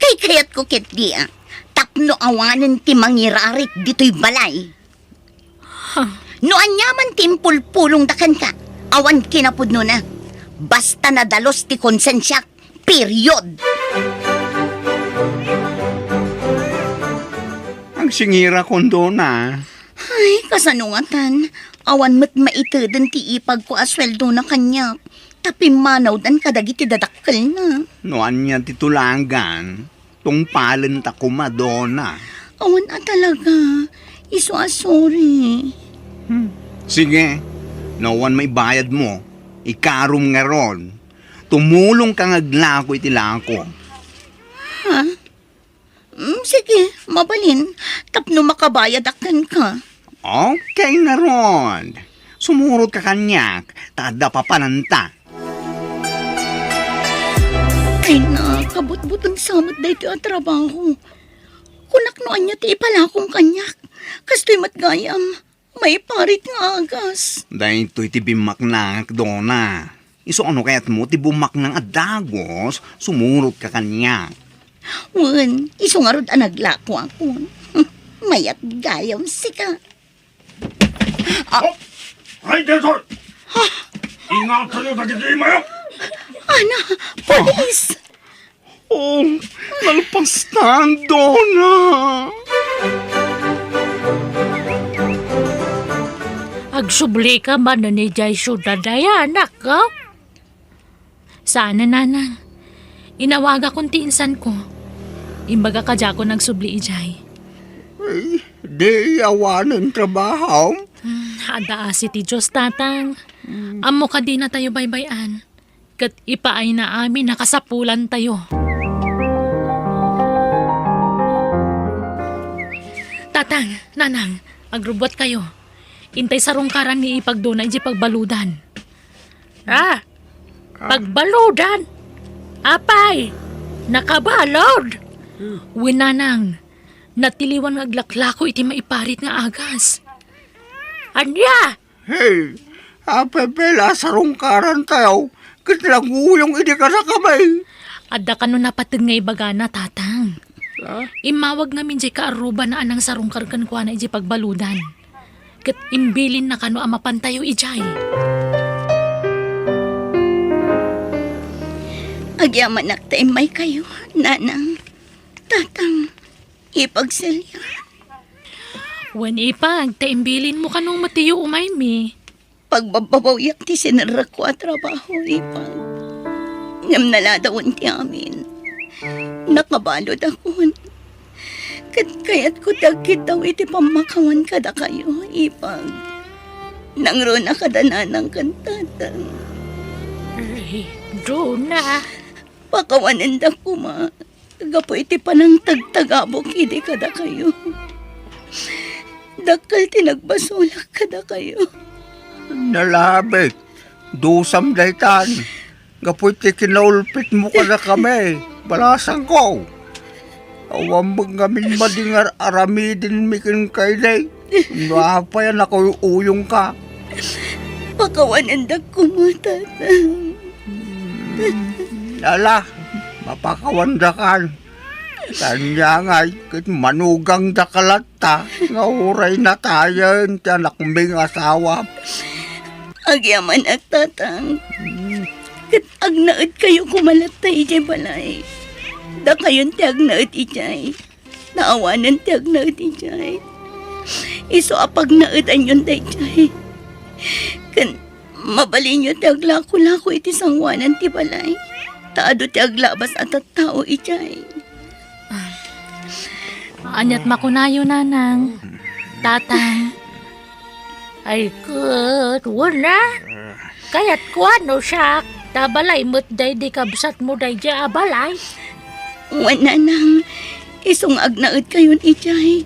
Kaykayatko ketdi a tapno awanen ti mangirarik ditoy balay. Huh. No aniaman ti impulpulongda kenka, awan kinapudnona. Basta nadalus ti konsensiak, period. Ang Singira kon, Dona. Ay, kasano ngatan? Awan met maitedon ti ipagko a sueldona kaniak. Ta pimmanawdan kadagiti dadakkelna. No ania ti tulagan, tungpalenta koma, Dona. Awan a talaga. Isu a sorry. Hmm. Sige, no awan maibayadmo, ikarom ngarud. Tumulongka nga aglako iti lako. Ha? Mm, sige, mabalin. Tapno makabayadak kenka. Okay ngarud. Sumurotka kaniak, ta adda papananta. Ay na, kabutbuton sa met daytoy a trabaho. Kunak no ania ti ipalakong kaniak. Kastoy met gayam, maiparit nga agas. Daytoy ti bimmaknak, Dona. Isu a no kayatmo ti bummaknang a dagus, sumurotka kaniak. Wen, isu ngarud a naglakoakon. Mayat gayam sika. Ah. Oh! Ay, Desor! Ingatayo dagiti imayo! Ana, pulis! Oh, nalpastan, Dona! Agsublika manen idiay siudad, ay anak, oh? Saan a, Nanang. Inawagakon ti insanko. Imbaga kadiakon agsubli idiay. Ay, di awanen trabaho? Hmm, adda asi ti Dios, Tatang. Hmm. Ammo kadi natayo baybay-an. Ket ipaayna amin a kasapulantayo. Tatang, Nanang, agrubbuatkayo. Intay sarungkaran ni Ipag Dona idiay pagbaludan. Ah, pagbaludan? Apay, nakabalud? Wen, Nanang, natiliwan nga aglaklako iti maiparit nga agas. Ania? Hey, apay pay la sarungkarantayo ket naguyong idi kadakami? Adda kano napateg nga ibagana, Tatang. Ah? Immawag ngamin diay kaarrubana a nangsarungkar kenkuana idiay pagbaludan. Ket imbilinna kano a mapantayo idiay. Agyamanak ta immaykayo, Nanang, Tatang, Ipag Celia. Wen, Ipag, ta imbilinmo kano met ti umaymi. Pagbabbabawiak ti sinerrekko a trabaho, Ipag. Ngem naladawen ti amin. Nakabaludakon. Ket kayatko ti agkiddaw iti pammakawan kadakayo, Ipag. Nangruna kada Nanang ken Tatang. Ay, Dona. Pakawanendak koma gapu iti panangtagtagabok idi kadakayo. Dakkel ti nagbasolak kadakayo. Nalabit, dusam daytan, gapu iti kinaulpitmo kadakami, balasangko. Awan met ngamin madi nga ar-aramidenmi kenka idi. No apay a nakauyuyongka? Pakawanendak koma, Tatang. Ala, mapakawandakan. Ania ngay ket manugangdaka latta nga uray natayen ti anakmi nga asawa. Agyamanak, Tatang. Ket agnaedkayo koma latta idiay balay. Dakayon ti agnaed idiay. Naawanen ti agnaed idiay. Isu a pagnaedanyon daydiay. Ken mabalinyo ti aglakolako iti sangoanan ti balay. Ta adu ti aglabas a tattao idiay. Aniat makunayo, Nanang? Tatang? Ay ket, wen a. Kayatko a no siak, ta balay met daydi kabsatmo daydi a balay. Wen, Nanang, isu nga agnaedkayon idiay,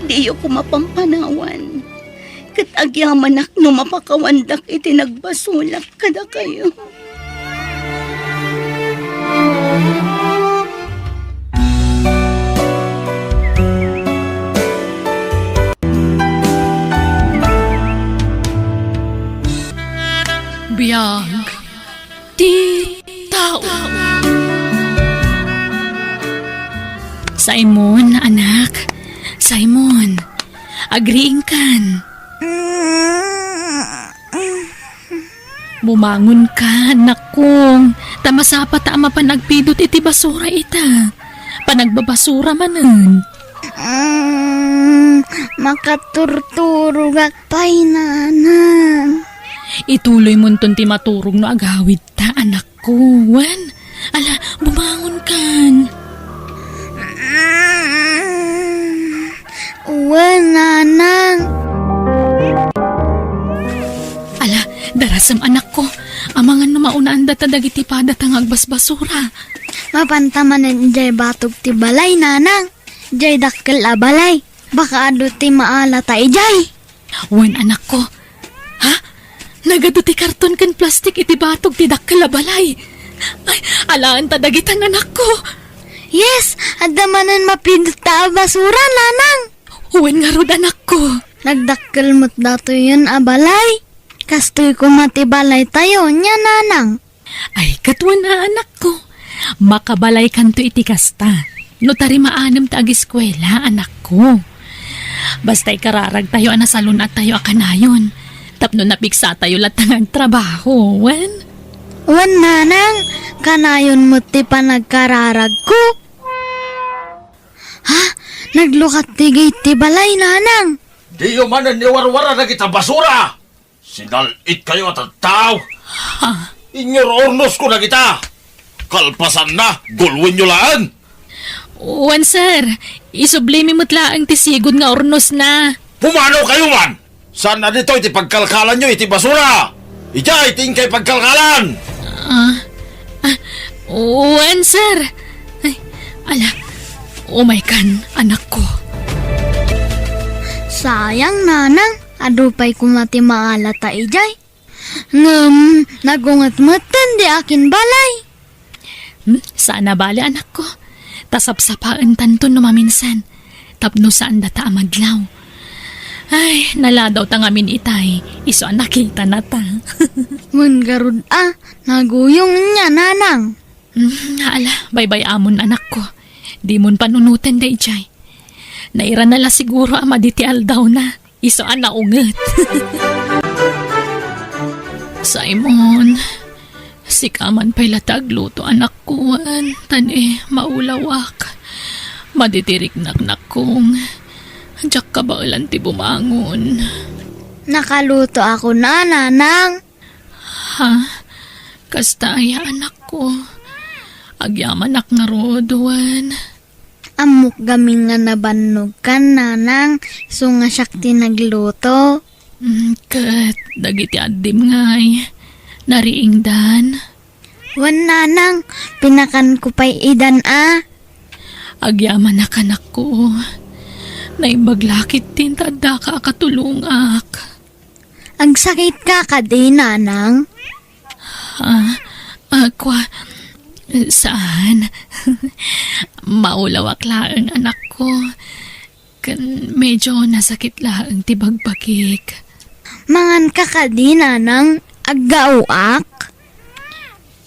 diyo koma pampanawan. Ket agyamanak no mapakawandak iti nagbasolak kadakayo. Biag ti tao. Simon, anak. Simon, agriingkan. Bumangonka, anakko, ta masapata a mapan agpidut iti basura ita. Panagbabasura manen. Mm, makaturturogak pay, nanang. Ituloymonton ti maturog no agawidta, anakko. Wen? Ala, bumangonkan. Mm, wen, nanang. Ala, darasem, anakko. Amangan no maunaan data dagiti padata nga agbasbasura. Mapanta manen idiay batog ti balay, nanang. Diay dakkel a balay. Baka adu ti maalata idiay. Wen, anakko. Ha? Nagadu ti karton ken plastik iti batog ti dakkel a balay. Ay, alaen ta dagitan, anakko. Yes, adda manen mapidut a basura, nanang. Wen ngarud, anakko. Nagdakkel met datoyen a balay. Kastoy koma ti balaytayo, nia, nanang. Ay, ket wen a, anakko. Makabalaykanto iti kasta. No tarimaannem ta agiskuela, anakko. Basta ikararagtayo a nasalun-attayo a kanayon. Tapno napiksatayo latta nga agtrabaho, wen? Wen, nanang, kanayon met ti panagkararagko. Ha? Naglukat ti gate ti balay, nanang. Diyo manen iwarwara dagita basura! Sinal-itkayo a tattao! Ha? Inyor-ornosko dagita! Kalpasanna, gulwenyo laeng! Wen, sir. Isublimi met laeng ti sigud nga ornosna. Pumanaw kayo man! Saan a ditoy ti pagkalkalanyo iti basura? Idiay ti inkay pagkalkalan! Ah, ah, wen, sir. Ay, ala, umaykan, anakko. Sayang, nanang. Adu pay koma ti maalata idiay. Ngem, nagunget metten di akin balay. Hmm, saan a bale, anakko. Ta sapsapaentanto no maminsan. Tapno saan data a madlaw. Ay, naladaw ta ngamin itay. Isu a nakita na ta. Wen garud a, naguyong nia, nanang. Hmm, ala, baybay-amon, anakko. Dimon panunoten daydiay. Nairana la siguro a madi ti aldawna. Isu a naunget. Simon, sika man pay la ti agluto, anakko, wen, ta ni maulawak. Madi ti riknak, nakkong. Diak kabaelan ti bumangon. Nakalutoakon a, nanang. Ha? Kasta aya, anakko? Agyamanak ngarud, wen. Ammok gamin nga nabannogkan, nanang, isu nga siak ti nagluto. Mm, ket dagiti addim ngay, nariingdan? Wen, nanang, pinakanko pay idan a. Agyamanak, anakko. Naimbag la ketdin ta addaka a katulongak. Agsakitka kadi, nanang? Ah, ah, kua, saan. Maulawak laeng, anakko. Ken medyo nasakit laeng ti bagbagik. Manganka kadi, nanang? Aggaoak?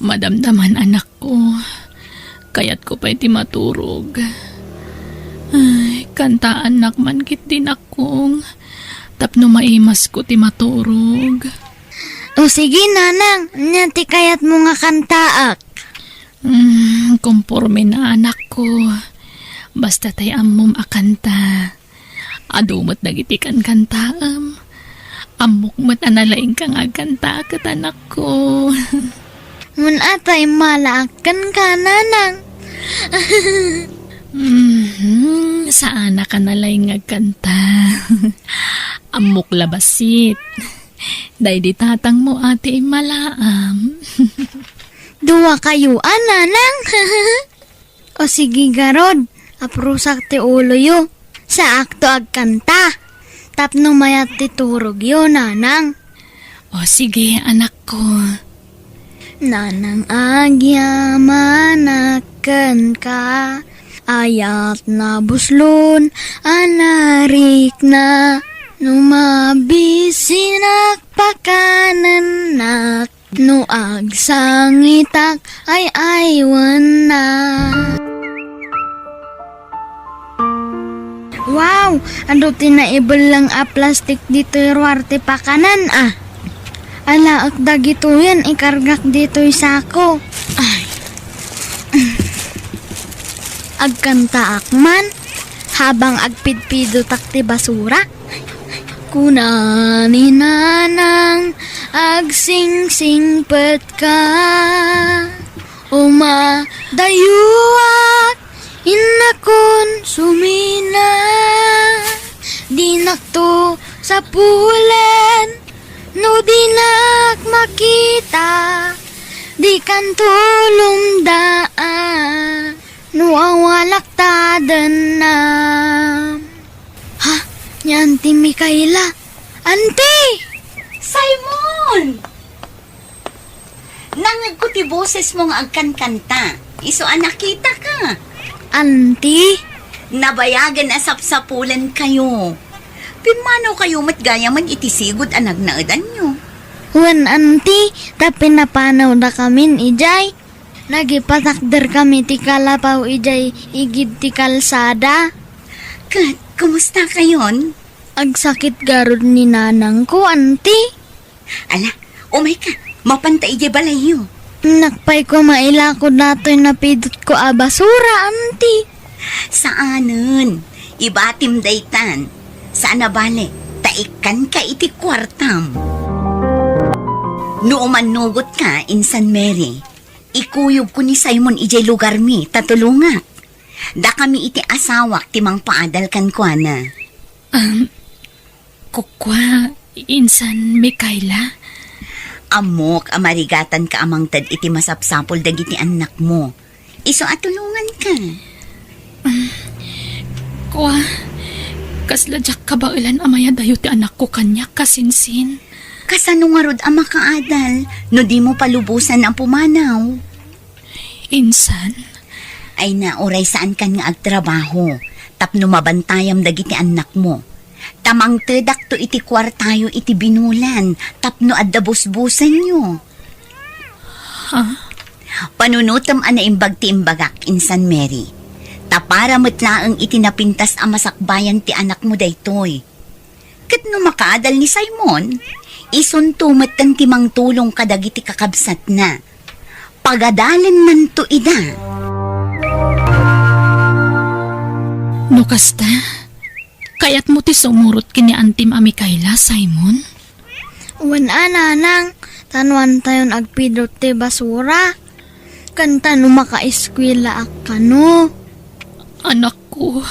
Madamdaman, anakko. Kayatko pay ti maturog. Ay, kantaannak man ketdi, nakkong, tapno maimasko ti maturog. O sige, nanang, ania ti kayatmo nga kantaak? Hmm, komporme na, anakko. Basta tay ammom a kanta. Adu met dagiti kankantaem. Ammok met a nalaingka nga agkanta ket, anakko. Mun-a tay malaak kenka, nanang. Mhm, saanak a nalaing nga agkanta. Ammok la bassit. Daydi tatangmo a ti immalaam. Dua kayo a, nanang. O sige garud, aprusak ti uloyo. Saakto agkanta. Tapno mayat ti turogyo, nanang. O sige, anakko. Nanang, agyamanak kenka. Ayat na buslon a narikna. No mabisinak, pakanennak. No agsangitak ay aywenna. Wow! Adu ti naibelleng a plastik ditoy ruar ti pakanan, a. Alaek dagitoyen, ikargak ditoy sako. Ay. Agkantaak man. habang agpidpidotak ti basura? Kuna ni Nanang, "Agsingsingpetka, umadayoak, innakon sumina. Dinakto sapulen no dinak makita, dikanto lumdaan no awanak tadennam." Ha? Ni Auntie Micaela? Auntie! Simon! Nangngegko ti bosesmo nga agkankanta. Isu a nakitaka. Auntie? Nabayagen a sapsapulenkayo. Pimmanaw kayo met gayamen iti sigud a nagnaedanyo. Wen, Auntie, ta pinapanawdakamin idiay. Nagipatakderkami ti kalapaw idiay igid ti kalsada. Ket, kumusta kayon? Agsakit garud ni nanangko, Auntie. Ala, umayka, mapanta idiay balayyo. Innak pay koma ilako datoy napidotko a basura, Auntie. Saanen, ibatim daytan. Saan a bale, ta ikkanka iti kuartam. No umannugotka, Insan Mary, ikuyogko ni Simon idiay lugarmi, ta tulongak. Dakami iti asawak ti mangpaadal kenkuana. Um, Kukua, Insan Micaela? Ammok a marigatanka a mangted iti masapsapul dagiti annakmo. Isu a tulonganka. Kua, kasla diak kabaelan a mayadayo ti anakko kaniak, kasinsin. Kasano ngarud a makaadal no dimo palubosan a pumanaw? Insan? Ay na, uray saankan nga agtrabaho tapno mabantayam dagiti annakmo. Ta mangtedakto iti kuartayo iti binulan tapno adda busbusenyo. Ha? Panunotem a naimbag ti imbagak, Insan Mary. Ta para met laeng iti napintas a masakbayan ti anakmo daytoy. Ket no makaadal ni Simon, isunto metten ti mangtulong kadagiti kakabsatna. Pagadalennanto ida. No kasta, kayatmo ti sumurot ken ni Antim a Micaela, Simon? Wen a, nanang, ta nuantayon agpidot ti basura. Ken ta no makaeskuelaak kano. Anakko,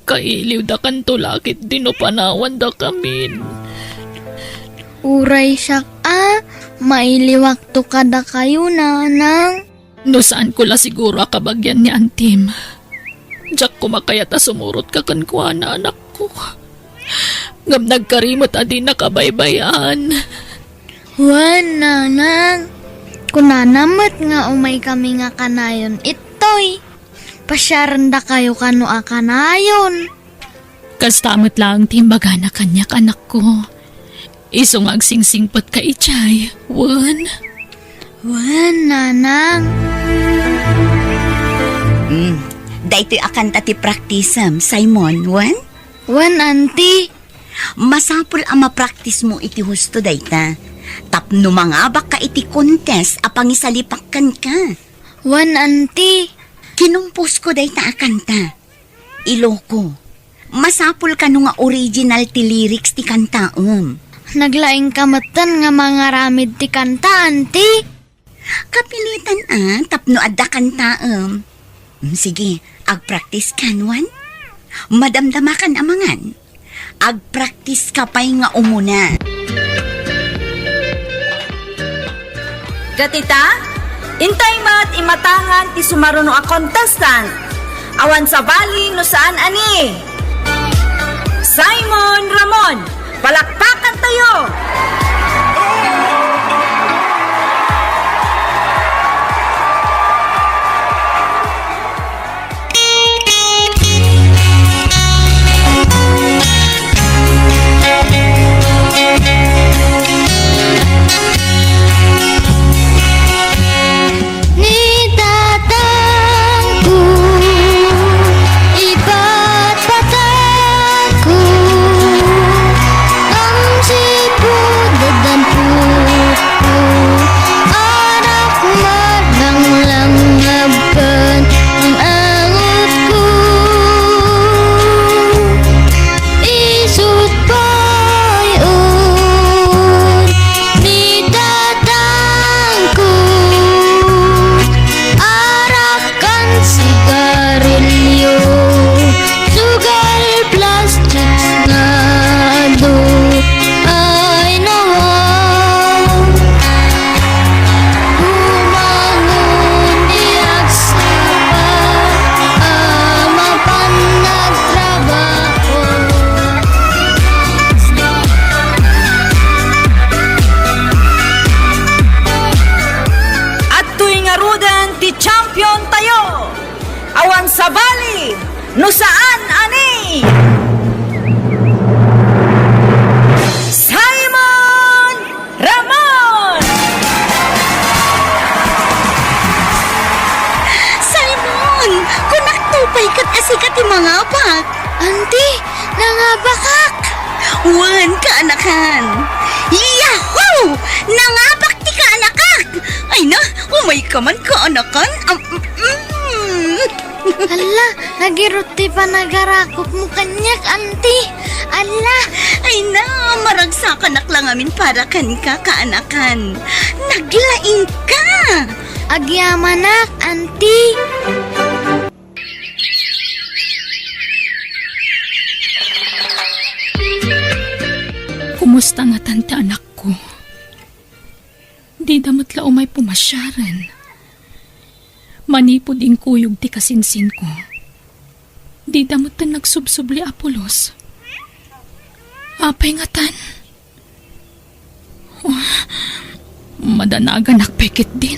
kailiwdakanto la ketdi no panawandakamin. Uray siak a, mailiwakto kadakayo, nanang. No saanko la siguro a kabagian ni Antim, diak koma kayat a sumurotka kenkuana, anakko. Ngem nagkari met a dinaka baybay-an. Wen, nanang. Kunana met nga umaykami nga kanayon ittoy. Pasiarendakayo kano a kanayon. Kasta met laeng ti imbagana kaniak, anakko. Isu nga agsingsingpetka idiay, wen? Wen, nanang. Hmm, daytoy a kanta ti praktisem, Simon, wen? Wen, Auntie. Masapul a mapraktismo iti husto dayta. Tapno mangabakka iti contest a pangisalipak kenka. Wen, Auntie. Kinumposko dayta a kanta. Iloko. Masapul kano nga original ti lyrics ti kantaem. Naglaingka metten nga mangaramid ti kanta, Auntie. Kapilitan a, tapno adda kantaem. Mm, sige, agpraktiskan, wen? Madamdamakan a mangan. Agpraktiska pay nga umuna. Ket ita, intay met imatangan ti sumaruno a contestant. Awan sabali no saan a ni Simon Ramon. Palakpakantayo! Ni tatangko, ipatpatangko, ngem sipud Sabali, no saan a ni Simon Ramon! Simon! Kunak to pay ket a sika ti mangabak. Auntie, nangabakak! Wen, kaanakan! Yahoo! Nangabak ti kaanakak! Ay na, umay ka man, kaanakan! Am, mm. Alla, nagirut ti panagarakopmo kaniak, Auntie. Alla! Ay na, maragsakanak la ngamin para kenka, kaanakan. Naglaingka! Agyamanak, Auntie. Kumusta ngatan ti anakko? Dida met la umay pumasiaren. Manipud inkuyog ti kasinsinko, dida metten nagsubsubli a pulos. Apay ngatan? Oh, madanaganak pay ketdin.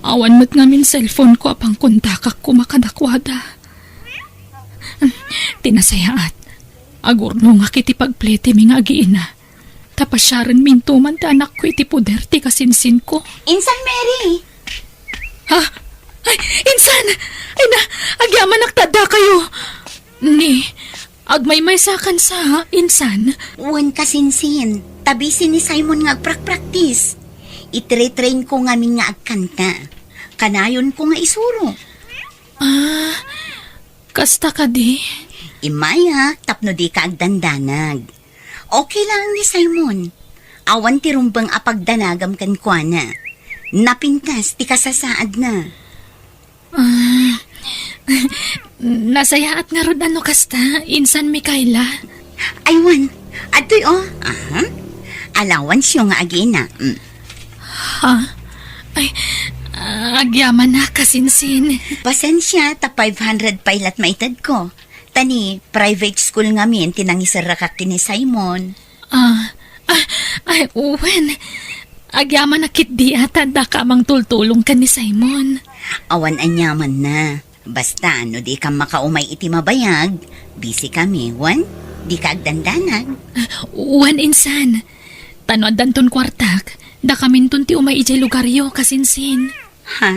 Awan met ngamin cellphone-ko a pangkontakakko kadakuada. Ti nasayaat, agurnongak iti pagpletemi nga agiina. Ta pasiarenminto man ti anakko iti poder ti kasinsinko. Insan, Mary! Ha? Ay, insan! Ay na, agyamanak ta addakayo! Ni, agmaymaysakan sa, insan? Wen, kasinsin, ta busy ni Simon nga agprakpraktis. Itre-train-ko ngamin nga agkanta. Kanayonko nga isuro. Ah, kasta kadi? Immayak tapno dika agdandanag. Okay laeng ni Simon. Awan ti rumbeng a pagdanagam kenkuana. Napintas ti kasasaadna. Ah, nasayaat ngarud a no kasta, insan Mikaela. Ay, wen, adtoy, oh. Aha. Allowance-yo nga agiina. Mm. Ha? Ay, ah, agyamanak, kasinsin. Pasensia, ta five hundred pay la't maitedko. Ta ni private school ngamin ti nangiserrakak ken ni Simon. Ah, ah, ay, wen. Agyamanak ketdi a ta addaka a mangtultulong ken ni Simon. Awan aniamanna. Basta, no dika makaumay iti mabayag, busy kami, wen? Dika agdandanag. Ah, wen, insan. Ta no addanton kuartak, dakaminton ti umay idiay lugaryo, kasinsin. Ha?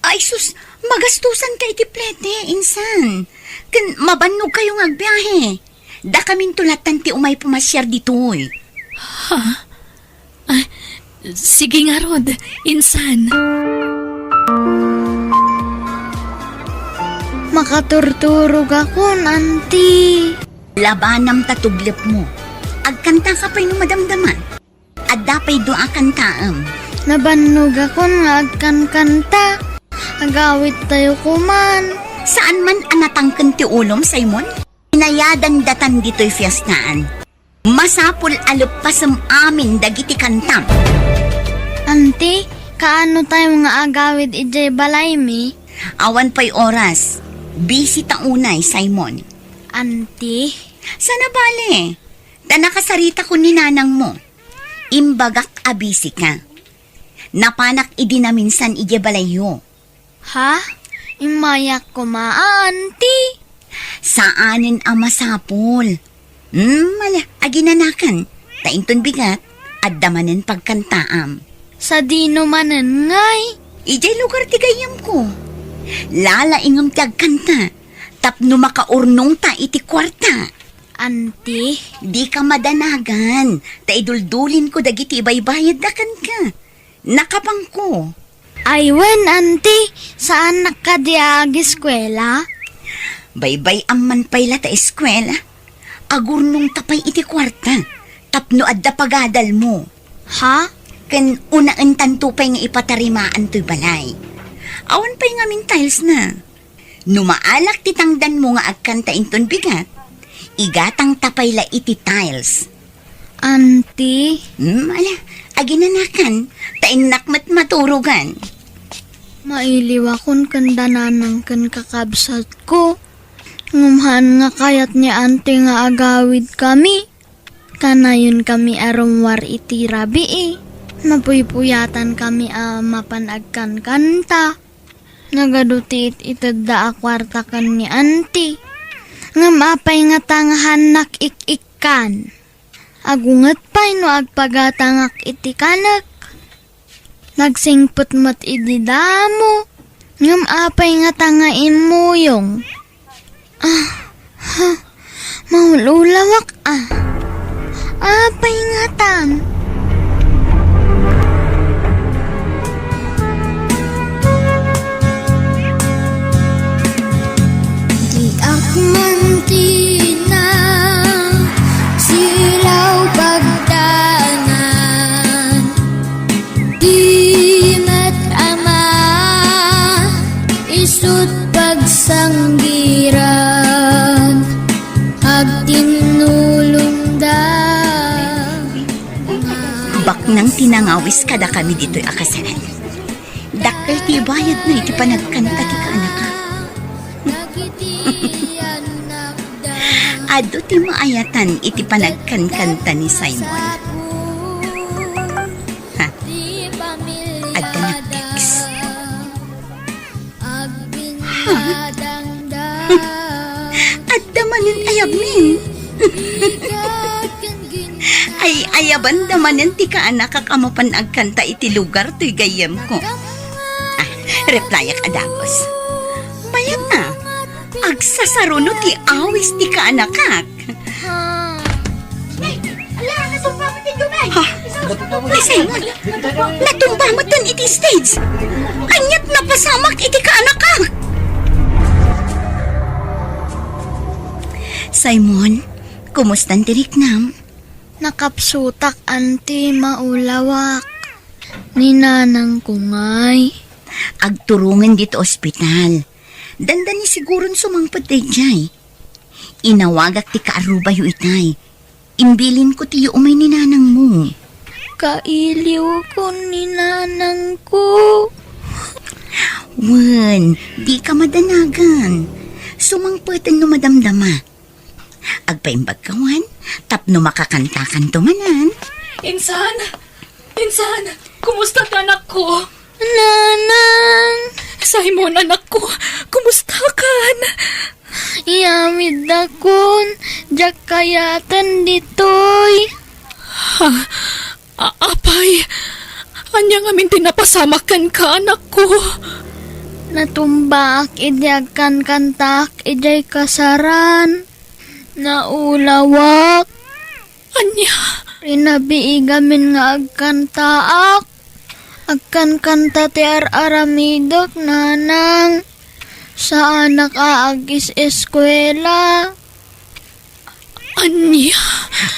Ay sus, magastusanka iti plete, insan. Ken mabannogkayo nga agbiahe. Dakaminto lattan ti umay pumasiar ditoy. Ha? Ah, sige ngarud, insan. Makaturturogakon, Auntie. Labanam ta tublepmo. Agkantaka pay no madamdama. Adda pay dua a kantaem. Nabannogakon nga agkankanta. Agawidtayo koman. Saan man a natangken ti ulom, Simon? Inayadan datan ditoy fiestaan. Masapul a leppasem amin dagiti kantam. Auntie, kaano tayo nga agawid idiay balaymi? Awan pay oras. Busy ta unay, Simon. Auntie? Sana bale. Ta nakasaritakon ni nanangmo. Imbagak a busy ka. Napanak idi naminsan idiay balayyo. Ha? Immayak koma a, Auntie? Saanen a masapul. Hmm, ala, aginanakan. Ta inton bigat, adda manen pagkantaam. Sadino manen ngay? Idiay lugar ti gayyemko. Lalaingem ti agkanta. Tapno makaurnongta iti kuarta. Auntie? Dika madanagan, ta iduldulinko dagiti ibaybayadda kenka. Nakapangko. Ay wen, Auntie, saannak kadi a ageskuela? Baybay-am man pay la ta eskuela. Agurnongta pay iti kuarta, tapno adda pagadalmo. Ha? Ken unaentanto pay nga ipatarimaan toy balay. Awan pay ngamin tilesna. No maalak ti tangdanmo nga agkanta inton bigat, igatangta pay la iti tiles. Auntie? Hmm, ala, aginanakan, ta innak met maturogan. Mailiwakon ken da nanang ken kakabsatko. Ngem haan nga kayat ni Auntie nga agawidkami. Kanayonkami a rummuar iti rabii. Napuypuyatankami a mapan agkankanta. Nagadu ti it-itedda a kuarta ken ni Auntie. Ngem apay ngata nga haannak ik-ikkan? Agunget pay no agpagatangak iti kanek. Nagsingpet met idi damo. Ngem apay ngata nga immuyong? Ah, ha, maululawak, ah. Apay ngatan? Diak man tinasilaw pagdangan. Di met ama isut pagsanggiran, agtinnulongda. Baknang ti nangawis kadakami ditoy a kasaraan. Dakkel ti ibayadna iti panagkanta ti kaanaka. Adu ti maayatan iti panagkankanta ni Simon. Ha? Adda nag-text. Ha? Adda manen ayabmi. Ay, ayabanda manen ti kaanakak a mapan agkanta iti lugar toy gayyemko. Ah, replyak a dagus. Mayat a, agsasaruno ti awis ti kaanakak. Ala, natumba met ti gumay! Ha? Ni Simon, natumba met iti stage. Aniat napasamak iti kaanakak? Simon, kumusta ti riknam? Nakapsutak, Auntie, maulawak. Ni nanangko ngay. Agturongen ditoy ospital. Dandani siguron sumangpet daydiay. Inawagak ti kaarrubayo itay. Imbilinko ti umay ni nanangmo. Kailiwkon ni nanangko. Wen, dika madanagan. Sumangpeten no madamdama. Agpaimbagka wen, tapno makakantakanto manen. Insan! Insan! Kumusta ti anakko? Nanang! Simon, anakko, kumustakan? Iyamiddakon, diak kayaten ditoy. Ha? A-, apay, ania ngamin ti napasamak kenka, anakko? Natumbaak idi agkankantaak idiay kasaran. Naulawak. Ania? Rinabii gamin nga agkantaak. Agkankanta ti ar-aramidek, nanang. Saanak a agis-eskuela. Ania?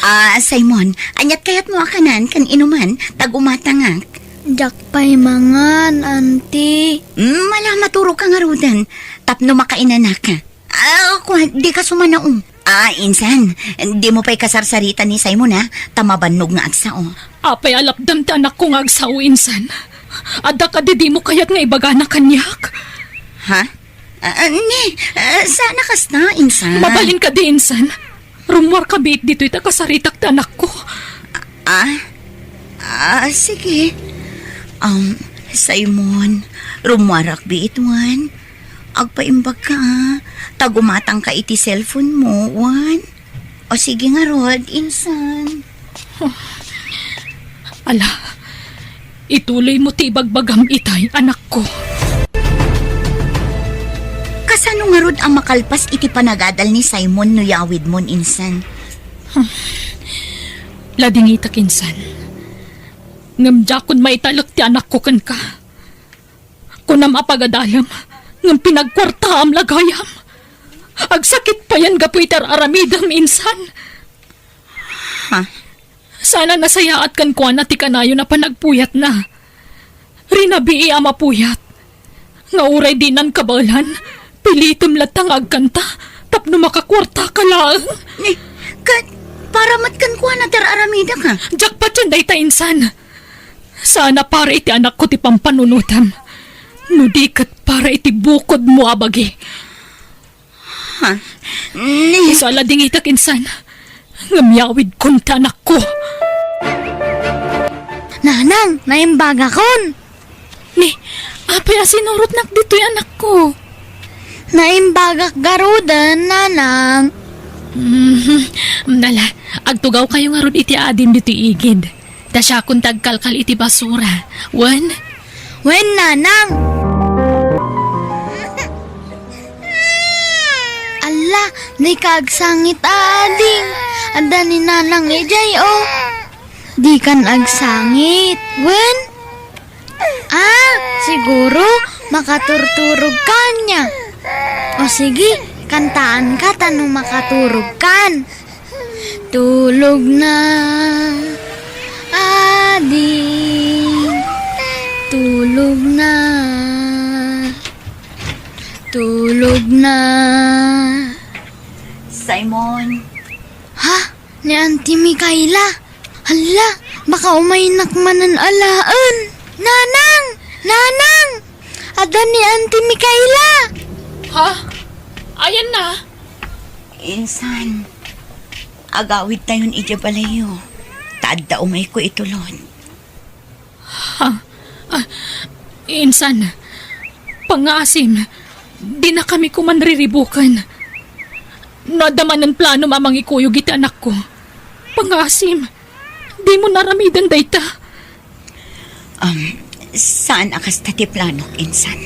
Ah, Simon, aniat kayatmo a kanan ken inuman, ta gumatangak? Diak pay mangan, Auntie. Mm, ala, maturoka ngaruden, tapno makainanaka. Ah, kua, dika sumanaom. Ah, insan, dimo pay kasarsarita ni Simon, ha? Ta mabannog nga agsao. Apay a lapdam ti anakko nga agsao, insan? Adda kadi dimo kayat nga ibagana kaniak? Ha? Ah, ah, ni, ah, saan a kasta, insan? Mabalin kadi, insan? Rummuarka biit ditoy ta kasaritak ti anakko. Ah? Ah, sige. Um, Simon, rummuarak biit wen. Agpaimbagka, ah. Ta gumatangka iti cellphone mo, wen. O sige ngarud, insan. Ala, ituloymo ti ibagbagam itay, anakko. Kasano ngarud a makalpas iti panagadal ni Simon no yawidmon, insan? Ladingitak, insan. Ngem diakon maitalek ti anakko kenka. Kunam a pagadalem, ngem pinagkuartaam la gayam. Agsakit payen gapu iti ar-aramidem, insan. Ha? Saan a nasayaat kenkuana ti kanayon a panagpuyatna. Rinabii a mapuyat. Nga uray dinan kabaelan, pilitem latta nga agkanta tapno makakuartaka laeng. Ni, ket para met kenkuana ti ar-aramidek, ha? Diak patien dayta, insan. Saan a para iti anakko ti pampanunotem, no di ket para iti bukodmo a bagi. Ha? Ni- Isu a ladingitak, insan, ngem yawidkon ti anakko. Nanang, naimbagakon. Ni, Apay a sinurotnak ditoy, anakko? Naimbagak garuden, nanang. Mhm. Nala, agtugawkayo ngarud iti adim ditoy igid. Ta siakon ti agkalkal iti basura. Wen? Wen, nanang. Alla, dika agsangit, ading. Adda ni nanang idiay, o. Dikan agsangit. Wen? Ah, siguro makaturturog ka ania. O sige, kantaanka ta no makaturog kan. Tulog na, ading. Tulog na. Tulog na. Simon. Ha? Ni Auntie Micaela. Hala, baka umaynak manen alaen. Nanang! Nanang! Adda ni Auntie Micaela! Ha? Ayanna? Insan, agawidtayon idiay balayyo. Ta adda umayko itulon. Ha? Ah, insan, pangngaasim, dinakami koman riribuken. No adda manen planom a mangikuyog iti anakko, pangngaasim, dimo aramiden dayta. Um, saan a kasta ti planok, insan.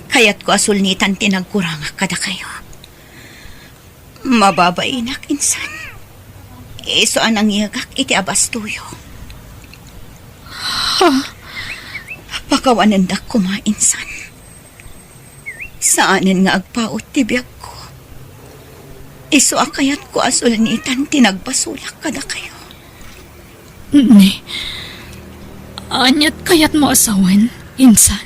Kayatko a sulnitan ti nagkurangak kadakayo. Mababainak, insan. Isu a nangyegak iti abastoyo. Ha? Pakawanendak koma, insan. Saanen nga agpaut ti biagko. Isu a kayatko a sulnitan ti nagbasolak kadakayo. Ni, aniat kayatmo a sawen, insan?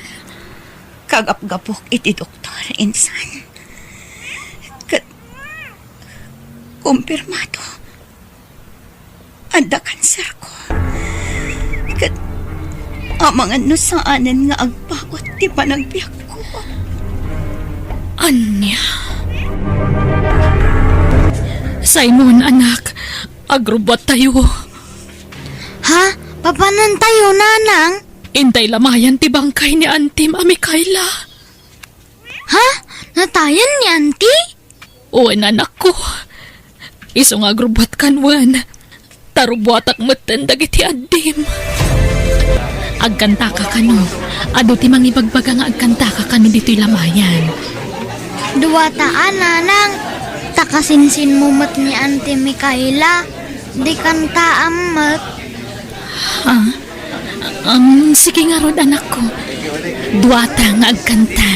Kagapgapok iti doktor, insan. Ket kumpirmado, adda kanserko. Ket amangan no saanen nga agpaut ti panagbiagko. Ania? Simon, anak, agrubbuattayo. Ha? Papanantayo, nanang? Intay lamayan ti bangkay ni Antim a Micaela. Ha? Natayen ni Anti? Wen, anakko. Isu nga agrubbuatkan wen. Ta rubbuatak metten dagiti addim. Agkantaka kano. Adu ti mangibagbaga nga agkantaka kano ditoy lamayan. Duata a, nanang. Ta kasinsinmo met ni Anti Micaela. Di kantaam met. Ha? Um, sige ngarud, anakko. Duata nga agkanta.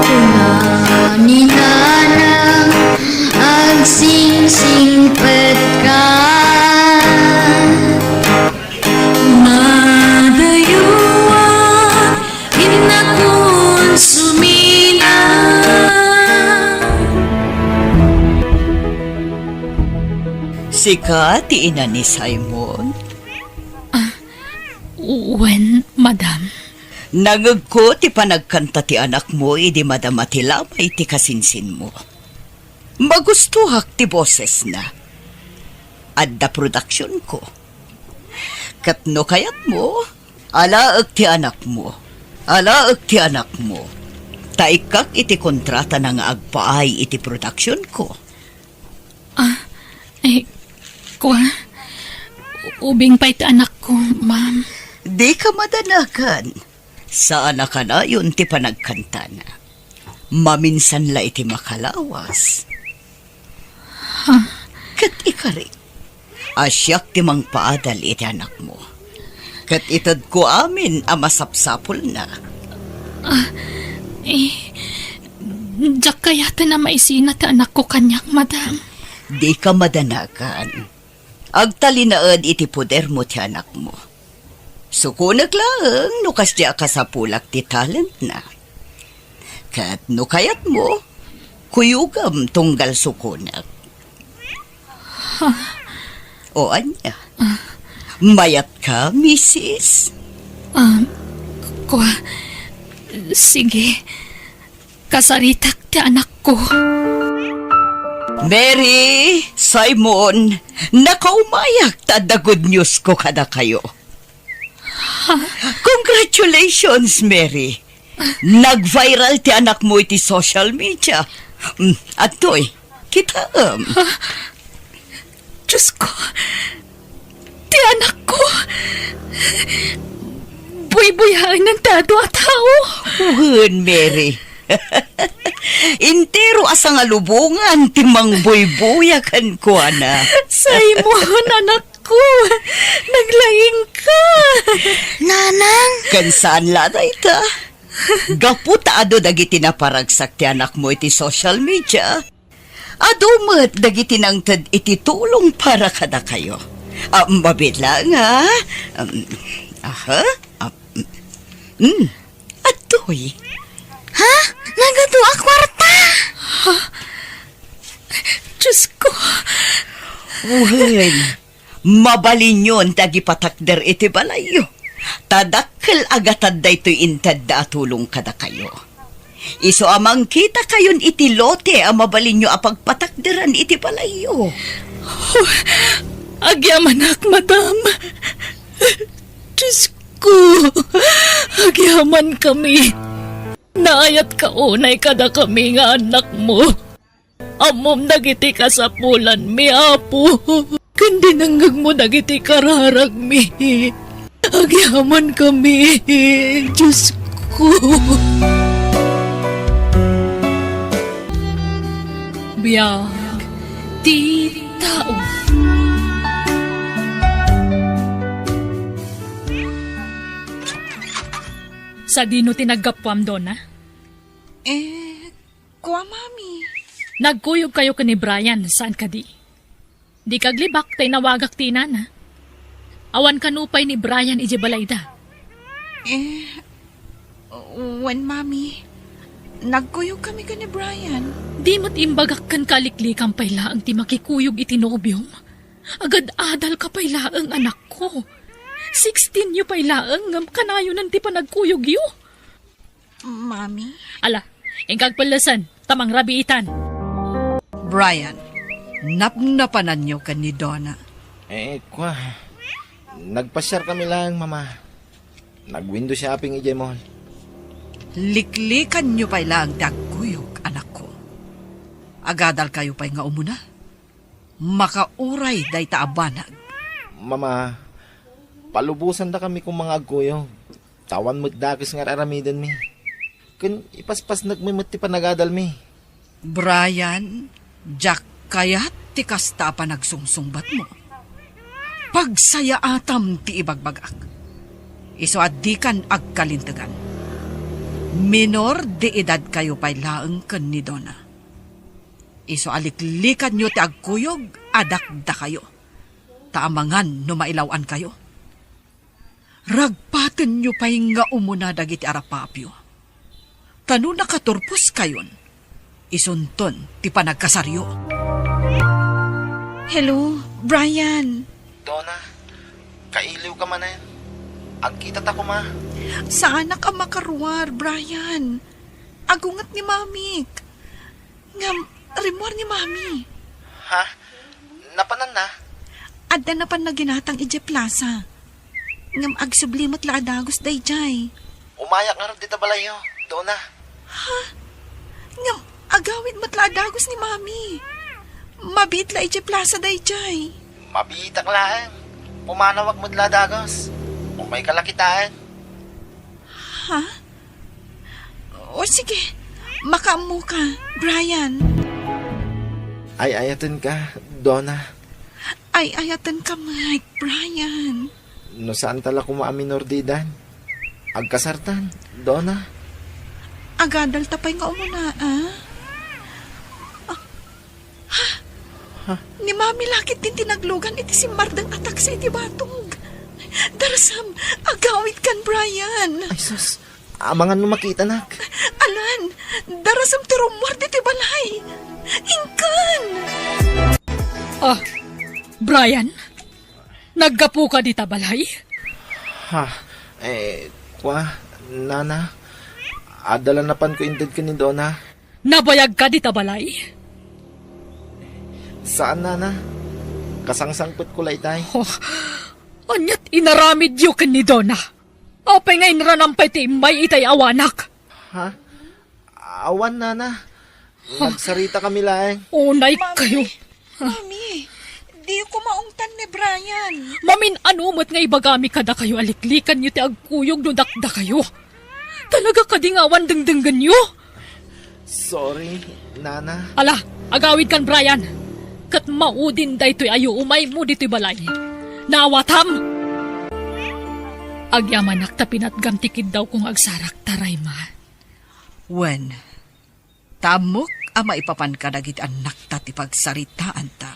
Kuna ni Nanang, agsingsingpet ka. Madayo a, innak sumina. Sika ti ina ni Simon? Ah, wen, madam. Nangegko ti panagkanta ti anakmo idi madama ti lamay ti kasinsinmo. Magustoak ti bosesna. Adda produksionko. Ket no kayatmo, alaek ti anakmo. Alaek ti anakmo. Ta ikkak iti kontratana nga agpaay iti produksionko. Ah, eh, kua, ubing pay ti anakko, ma'am. Dika madanagan. Saan a kanayon ti panagkantana. Maminsan la iti makalawas. Ha? Ket ikari, a siak ti mangpaadal iti anakmo. Ket itedko amin a masapsapulna. Ah, eh, diak kayaten a maisina ti anakko kaniak, madam. Dika madanagan. Agtalinaed iti podermo ti anakmo. Sukonek laeng no kasdi a kasapulak ti talentna. Ket no kayatmo, kuyogam tunggal sukonek. Ha? O ania? Ah. Mayatka, misis? Ah, kua, sige. Kasaritak ti anakko. Mary, Simon, nakaumayak ta adda good news ko kadakayo. Congratulations, Mary. Nag-viral ti anakmo iti social media. Mm, adtoy, kitaem. Diyos ko, ti anakko. Buybuyaenan ti adu a tao. Wen, Mary. Entero a sangalubongan ti mangbuybuya kenkuana. Simon, anakko, naglaingka. Nanang! Ken saan la dayta? Gapu ta adu dagiti naparagsak ti anakmo iti social media, adu met dagiti nangted iti tulong para kadakayo. Ah, mabiit laeng, ha? Um, aha? Ah, mm, mm. Adtoy. Ha? Nagadu a kuarta? Ha? Diyos ko. Wen, mabalinyon ti agipatakder iti balayyo. Ta dakkel a gatad daytoy intedda a tulong kadakayo. Isu a mangkitakayon iti lote a mabalinyo a pagpatakderan iti balayyo. Oh, agyamanak, madam. Diyos ko, agyamankami. Naayatka unay kadakami nga annakmo. Ammom dagiti kasapulanmi, Apo, ken dinengngegmo dagiti kararagmi. Agyamankami, Diyos ko. Biag ti tao. Sadino ti naggapuam, Dona? Eh, Kua, Mami. Nagkuyogkayo ken ni Brian, saan kadi? Dika aglibak ta inawagak ti inana. Awan kano pay ni Brian idiay balayda? Eh, wen, Mami. Nagkuyogkami ken ni Brian. Di met imbagak kenka a liklikan pay laeng ti makikuyog iti nobiom? Agad-adalka pay laeng, anakko. Sixteen yo pay laeng ngem kanayonen ti panagkuyogyo. Mami? Ala, inka agpellesen, ta mangrabiitan. Brian, napnapananyo ken ni Donna? Eh, kua, nagpasiarkami laeng, Mama. Nag-window shopping idiay mall. Liklikanyo pay laeng ti agkuyog, anakko. Agadalkayo pay nga umuna. Makauray dayta a banag. Mama, palubosandakami koma nga agkuyog. Ta awan met dakes nga ar-aramidenmi. Ken ipaspasnekmi met ti panagadalmi. Brian, diak kayat ti kasta a panagsungsungbatmo. Pagsayaatam ti ibagbagak. Isu a dikan agkalintegan. Minor de edadkayo pay laeng ken ni Donna. Isu a liklikanyo ti agkuyog a dakdakayo, ta amangan no mailaw-ankayo. Ragpatenyo pay nga umuna dagiti arapaapyo. Ta no nakaturposkayon, isunton ti panagkasaryo. Hello, Brian. Donna, kailiwka manen? Agkitata koma. Saanak a makaruar, Brian. Agunget ni Mamik. Ngem, rimmuar ni Mami. Ha? Napananna? Adda napanna ginatang idiay plasa. Ngem agsubli met la a dagus daydiay. Umayak ngarud dita balayyo, Donna. Ha? Ngem agawid met la a dagus ni Mami. Mabiit la idiay plasa daydiay. Mabiitak laeng. Pumanawak met la a dagus. Umayka la kitaen. Ha? O sige, makaammoka, Brian. Ay-ayatenka, Donna. Ay-ayatenka met, Brian. No saanta la koma a minor de edad, agkasartan, Donna. Agadalta pay nga umuna, a? Ah, Ha? Ni Mami la ketdin ti naglugan iti simmardeng a taksi iti batog. Darasam, agawidkan, Brian. Ay, sus. Amangan no makitanak. Alan, darasam ti rummuar ditoy balay. Inkan! Ah, Brian? Naggapuka dita balay? Ha? Eh, kua, nana. Adda la napanko inted ken ni Donna. Nabayagka dita balay? Saan, nana. Kasangsangpetko la itay. Oh, Aniat inaramidyo ken ni Donna? Apay nga inranam pay ti immay itay awanak? Ha? Awan, Nana. Nagsarita kami laeng. Unay kayo. Mami, diyo ko maungtan ni Brian. Mamin-ano met nga ibagami kadakayo a liklikanyo ti agkuyog no dakdakayo? Talaga kadi nga awan dengdenggenyo? Sorry, Nana. Ala, agawid kan Brian. Ket maudin daytoy a umaymo ditoy balay. Naawatam? Agyamanak ta pinatgam ti kiddawko nga agsarakta, Rayma. Wen, ta ammok a maipapanka dagiti annakta ti pagsaritaanta.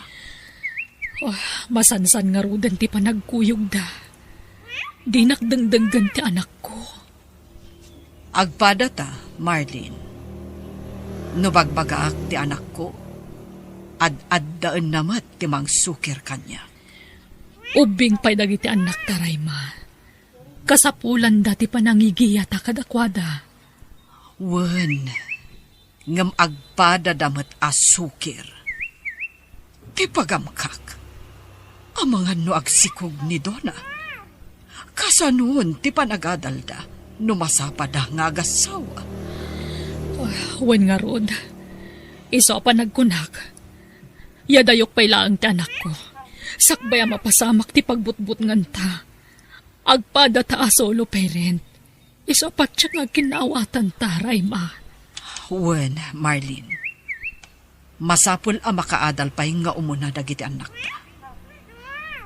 Oh, masansan ngaruden ti panagkuyogda. Dinak dengdenggen ti anakko. Agpadata, Marlene. No bagbagaak ti anakko, ad-addaenna met ti mangsukir kaniak. Ubbing pay dagiti annakta, Rayma. Kasapulanda ti panangigiyata kadakuada. Wen, ngem agpadada met a sukir. Ti pagamkak, amangan no agsikog ni Donna. Kasanon ti panagadalda no masapada nga agassawa? Ah, wen ngarud, isu a panagkunak, yadayok pay laeng ti anakko. Sakbay a mapasamak ti pagbutbutnganta, agpadata a solo parent. Isu a patiek nga agkinnaawatanta, Rayma. Wen, Marlene. Masapul a makaadal pay nga umuna dagiti annakta.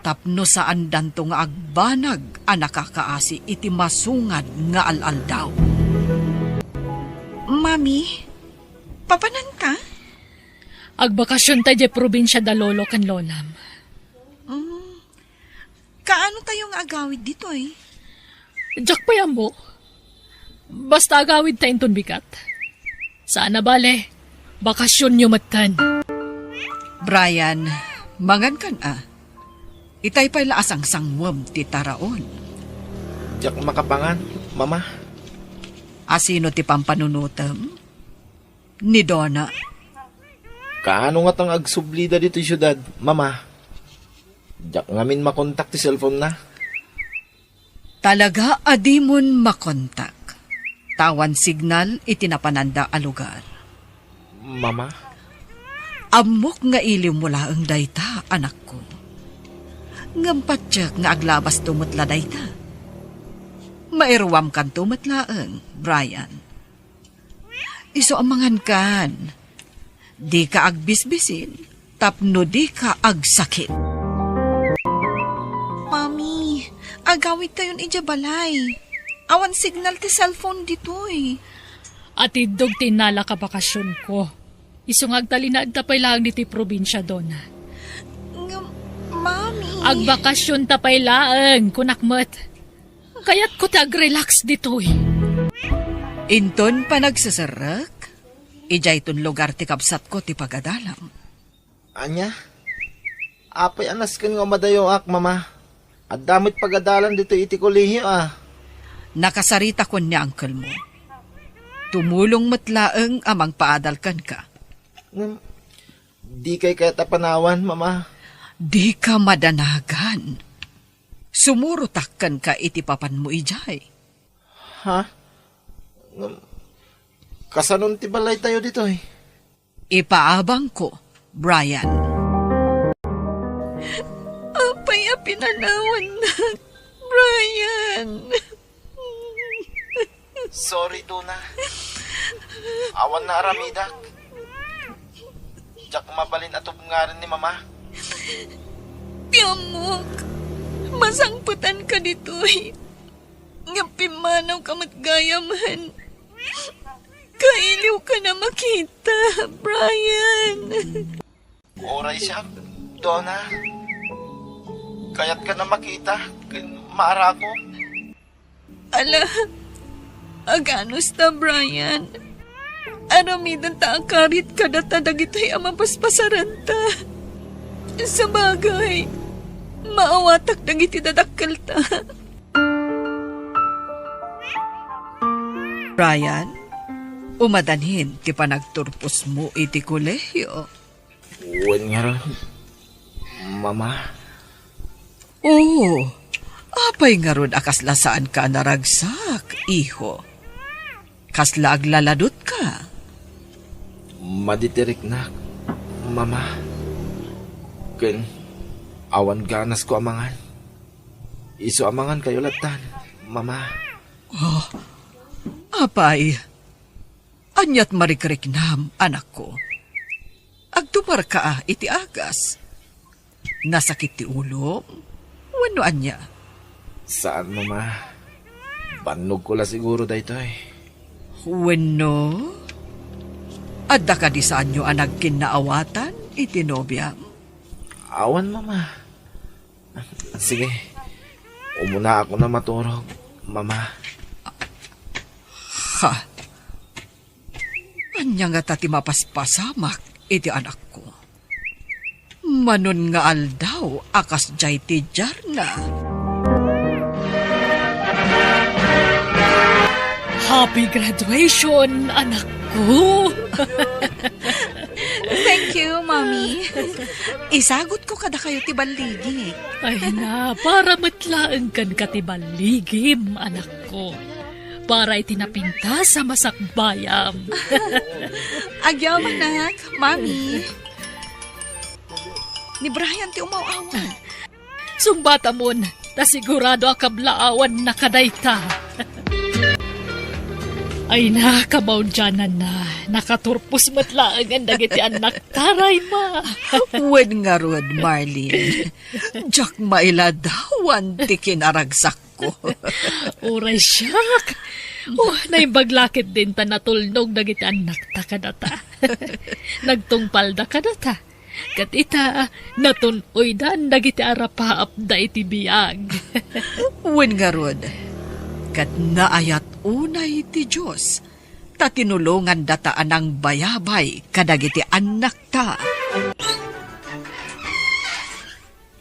Tapno saandanto nga agbanag a nakakaasi iti masungad nga al-aldaw. Mami, papananta? Agbakasionta idiay probinsia da lolo ken lolam. Mm. Kaano tayo nga agawid ditoy? Diak pay ammo. Basta agawidta inton bigat. Saan a bale, bakasionyo metten. Brian, mangankan a. Itay pay la a sangsangwem ti taraon. Diak makapangan, Mama. Asino ti pampanunotem? Ni Donna. Kaano ngata nga agsublida ditoy siudad, Mama? Diak ngamin makontak ti cellphone na. Talaga a dimon makontak. Ta awan signal iti napananda a lugar. Mama? Ammok nga iliwmo laeng dayta, anakko. Ngem patiek nga aglabasto met la dayta. Mairuamkanto met laeng, Brian. Isu a mangankan. Dika agbisbisin tapno dika agsakit. Mami, agawidtayon idiay balay. Awan signal ti cellphone ditoy. Atiddog ti innalak a bakasionko. Isu nga agtalinaedta pay laeng ditoy probinsia, Donna. Ngem, Mami. Agbakasionta pay laeng, kunak met. Kayatko ti agrelax ditoy. Inton panagseserrek, idiayton lugar ti kabsatko ti pagadalam. Ania? Apay a nasken nga umadayoak, Mama? Adda met pagadalan ditoy iti kolehio, a. Nakasaritakon ni uncle mo. Tumulong met laeng a mangpaadal kenka. Ngem, dikay kayat a panawan, Mama. Dika madanagan. Sumurotak kenka iti papanmo idiay. Ha? Ngem, kasanon ti balaytayo ditoy? Ipaabangko, Brian. Apay a pinanawannak, Brian? Sorry, Donna. Awan naaramidak. Diak mabalin a tubngaran ni Mama. Ti ammok, masangpetanka ditoy. Ngem pimmanawka met gayamen. Kailiwkan a makita, Brian. Uray siak, Donna. Kayatkan a makita ken maarako. Ala, aganusta, Brian. Aramidenta a karit kadata dagitoy a mapaspasaranta. Sabagay, maawatak dagiti dadakkelta. Brian, umadanin ti panagturposmo iti kolehio. Wen ngarud, Mama. Oo, Apay ngarud a kasla saanka a naragsak, iho? Kasla aglaladutka? Madi ti riknak, Mama. Ken awan ganasko a mangan. Isu a mangan kayo lattan, Mama. Oh, apay, aniat marikriknam, anakko? Agtuparka a iti agas. Nasakit ti ulom? Wenno ania? Saan, Mama. Bannogko la siguro daytoy. Wenno, adda kadi saanyo a nagkinnaawatan iti nobiam? Awan, Mama. Sige, umuna ako na maturog, Mama. Ha? Ania ngata ti mapaspasamak iti anakko? Manon nga aldaw a kasdiay ti diarna. Happy graduation, anakko! Thank you, Mommy. Isagutko kadakayo ti balligi. Ay na, para met laeng kenka ti balligim, anakko. Para iti napintas a masakbayam. Agyamanak, Mommy. Ni Brian ti umaw-awan. Sungbatamon, ta sigurado a kablaawanna kadayta. Ay na, kamaudiananna, nakaturpos met laengen dagiti annakta, Rayma. Wen ngarud, Marlene, diak mailadawan ti kinaragsakko. Uray siak. Oh, naimbag la ketdin ta natulnog dagiti annakta kadata. Nagtungpalda kadata. Ket ita, natun-oydan dagiti arapaapda iti biag. Wen ngarud, ket naayat unay ti Dios, ta tinulongandata a nangbayabay kadagiti annakta.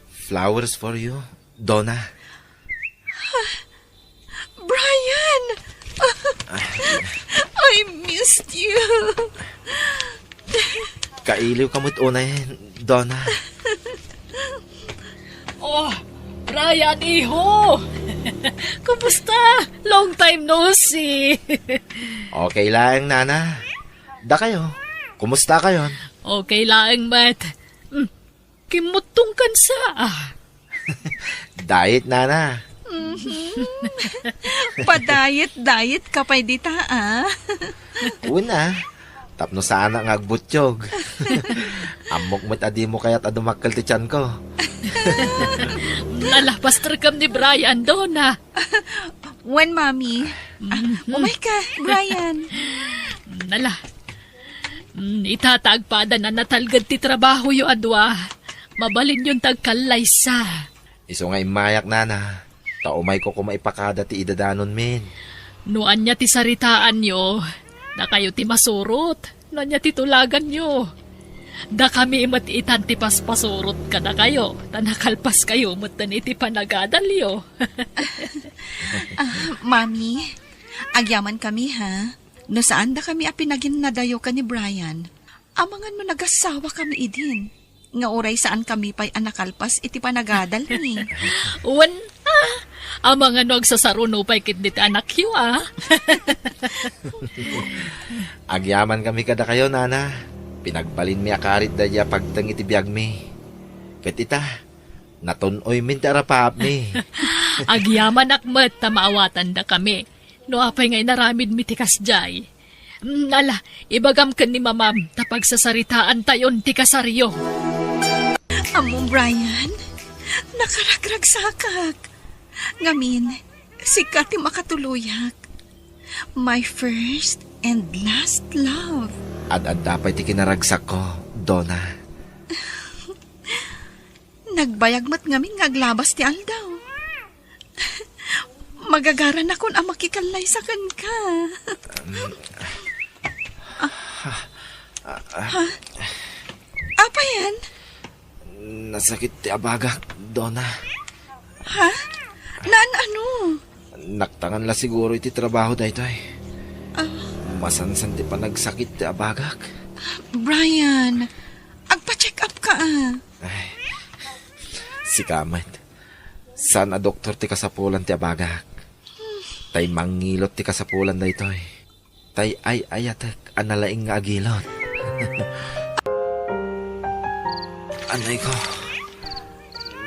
Flowers for you, Donna. Brian! I missed you. Kailiw ka met unay, Donna. Oh, Brian, iho! Kumusta? Long time no see. Okay laeng, Nana. Dakayo, kumusta kayon? Okay laeng met. Mm, Kimmuttongkan sa, ah. Diet, Nana. Mhm. Padayet-dayet ka pay dita, ah. Una, tapno saanak nga agbutiog. Ammok met a dimo kayat a dumakkel ti tianko. Nalapasterkam ni Brian, Donna. Wen, Mami. Ah, mhm. Umay ka, Brian. Nala. Mm, ita ta agpadan a natalged ti trabahoyo a dua. Mabalinyon ta agkallaysa. Isu nga immayak, Nana. Ta umayko koma ipakada ti idadanonmin. No ania ti saritaanyo, dakayo ti masurot. No ania ti tulaganyo. Dakami met itan ti paspasurot kadakayo, ta nakalpaskayo metten iti panagadalyo. Ah, Mami, agyamankami, ha? No saandakami a pinaginnadayo ken ni Brian, amangan no nagassawakami idin, nga uray saankami pay a nakalpas iti panagadalmi. Wen, ah, amangan no agsasaruno pay ketdi ti anakyo, ah. Agyamankami kadakayo, Nana. Pinagbalinmi a karit daydiay a pagteng iti biagmi. Ket ita, natun-oymin ti arapaapmi. Agyamanak met ta maawatandakami. No apay nga inaramidmi ti kasdiay? Mm, ala, ibagam ken ni Mamam ta pagsasaritaantayon ti kasaryo. Ammom, Brian, nakaragragsakak. Ngamin, sika ti makatuloyak. My first and last love. Ad-adda pay ti kinaragsakko, Donna. Nagbayag met ngamin nga aglabas ti aldaw. Magagaranakon a makikallaysa kenka. Ha? Apay yan? Nasakit ti abagak, Donna. Ha? Naan ano? Naktangan la siguro iti trabaho daytoy. Ah. Masansan ti panagsakit ti abagak. Brian, agpa-check up ka, ah. Ay, sika met. Saan a doktor ti kasapulan ti abagak. Tay mangilot ti kasapulan daytoy. Tay ay-ayatek a nalaing nga agilot. Anay ko,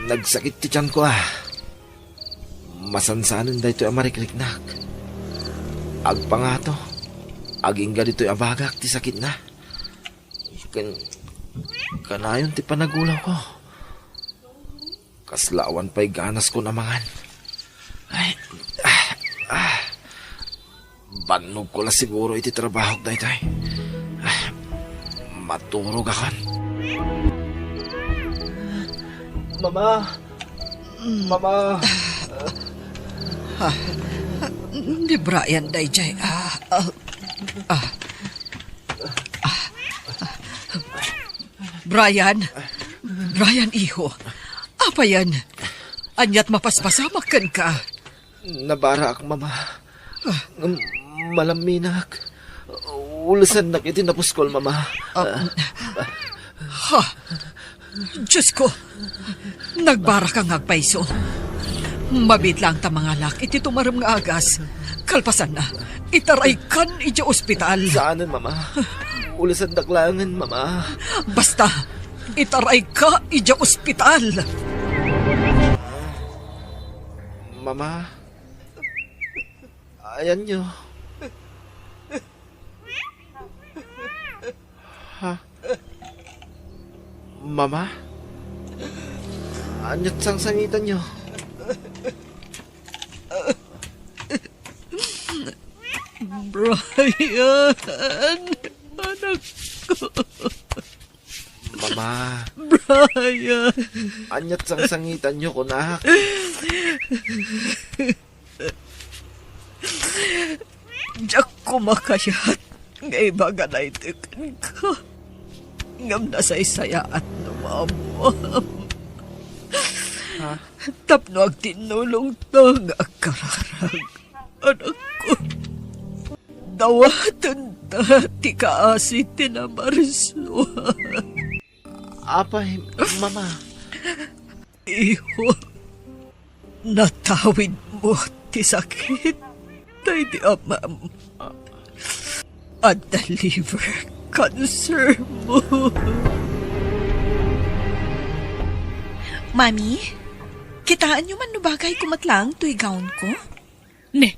nagsakit ti tiyanko, a. Masansanen daytoy a marikriknak. Agpangato, agingga ditoy abagak ti sakitna. Ken, kanayon ti panagulawko. Kasla awan pay ganasko a mangan. Ay, ah, ah. Bannogko la siguro iti trabahok daytoy. Ah, maturogakon. Mama! Mama! Ah, ni Brian daydiay, ah, ah, ah. Brian? Brian, iho. Apayen? Aniat mapaspasamak kenka? Nabaraak, Mama. Ah. Ngem malamminak. Ulasannak iti napuskol, Mama. Ah. Ha? Diosko, nagbaraka nga agpayso. Mabiit laeng ta mangalak iti tumarem nga agas. Kalpasanna, itaraykan idiay ospital. Saanen, Mama. Ulasandak laengen, Mama. Basta, itarayka idiay ospital. Mama, ayanyo. Ha? Mama? Aniat sangsangitanyo? Brian, anak ko. Mama. Brian. Aniat sangsangitanyo, kunak? Diak koma kayat nga ibaga daytoy kenka. Ngem nasaysayaat no maammuam. Ha? Tapno agtinnulongta nga agkararag, anakko. Dawatenta ti kaasi ti namarsua. Apay, Mama? Iho, natawidmo ti sakit daydi amam. Adda liver cancer mo. Mami, kitaenyo man no bagayko met laeng toy gownko? Ne,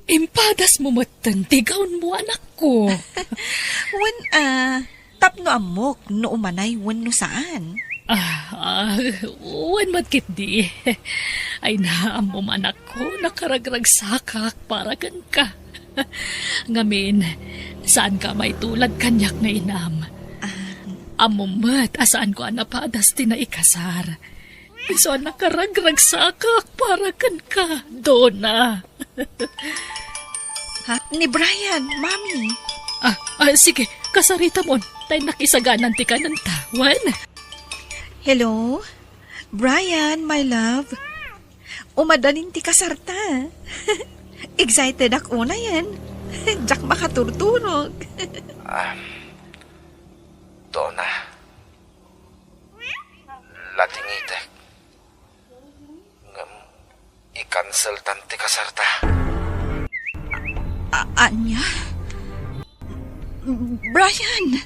impadasmo metten ti gownmo, anakko. Wen, a, tapno ammok no umanay wenno saan. Ah, ah, wen met ketdi. Ay, na, ammom, anakko, nakaragragsakak para kenka. Ngamin, saanka a maitulad kaniak nga inam. Ah. Ammom met a saanko a napadas ti naikasar. Isu a nakaragragsakak para kenka, Dona. Ha? Ni Brian, Mami. Ah, ah, sige, kasaritamon. Tay nakisaganan ti kanenta. Wen? Hello? Brian, my love. Umadanin ti kasarta. Excited ak unayen. Diak makaturturog. Ah, Dona. Latingitek. Ngem, i-canceltan ti kasarta. A-, ania? Brian!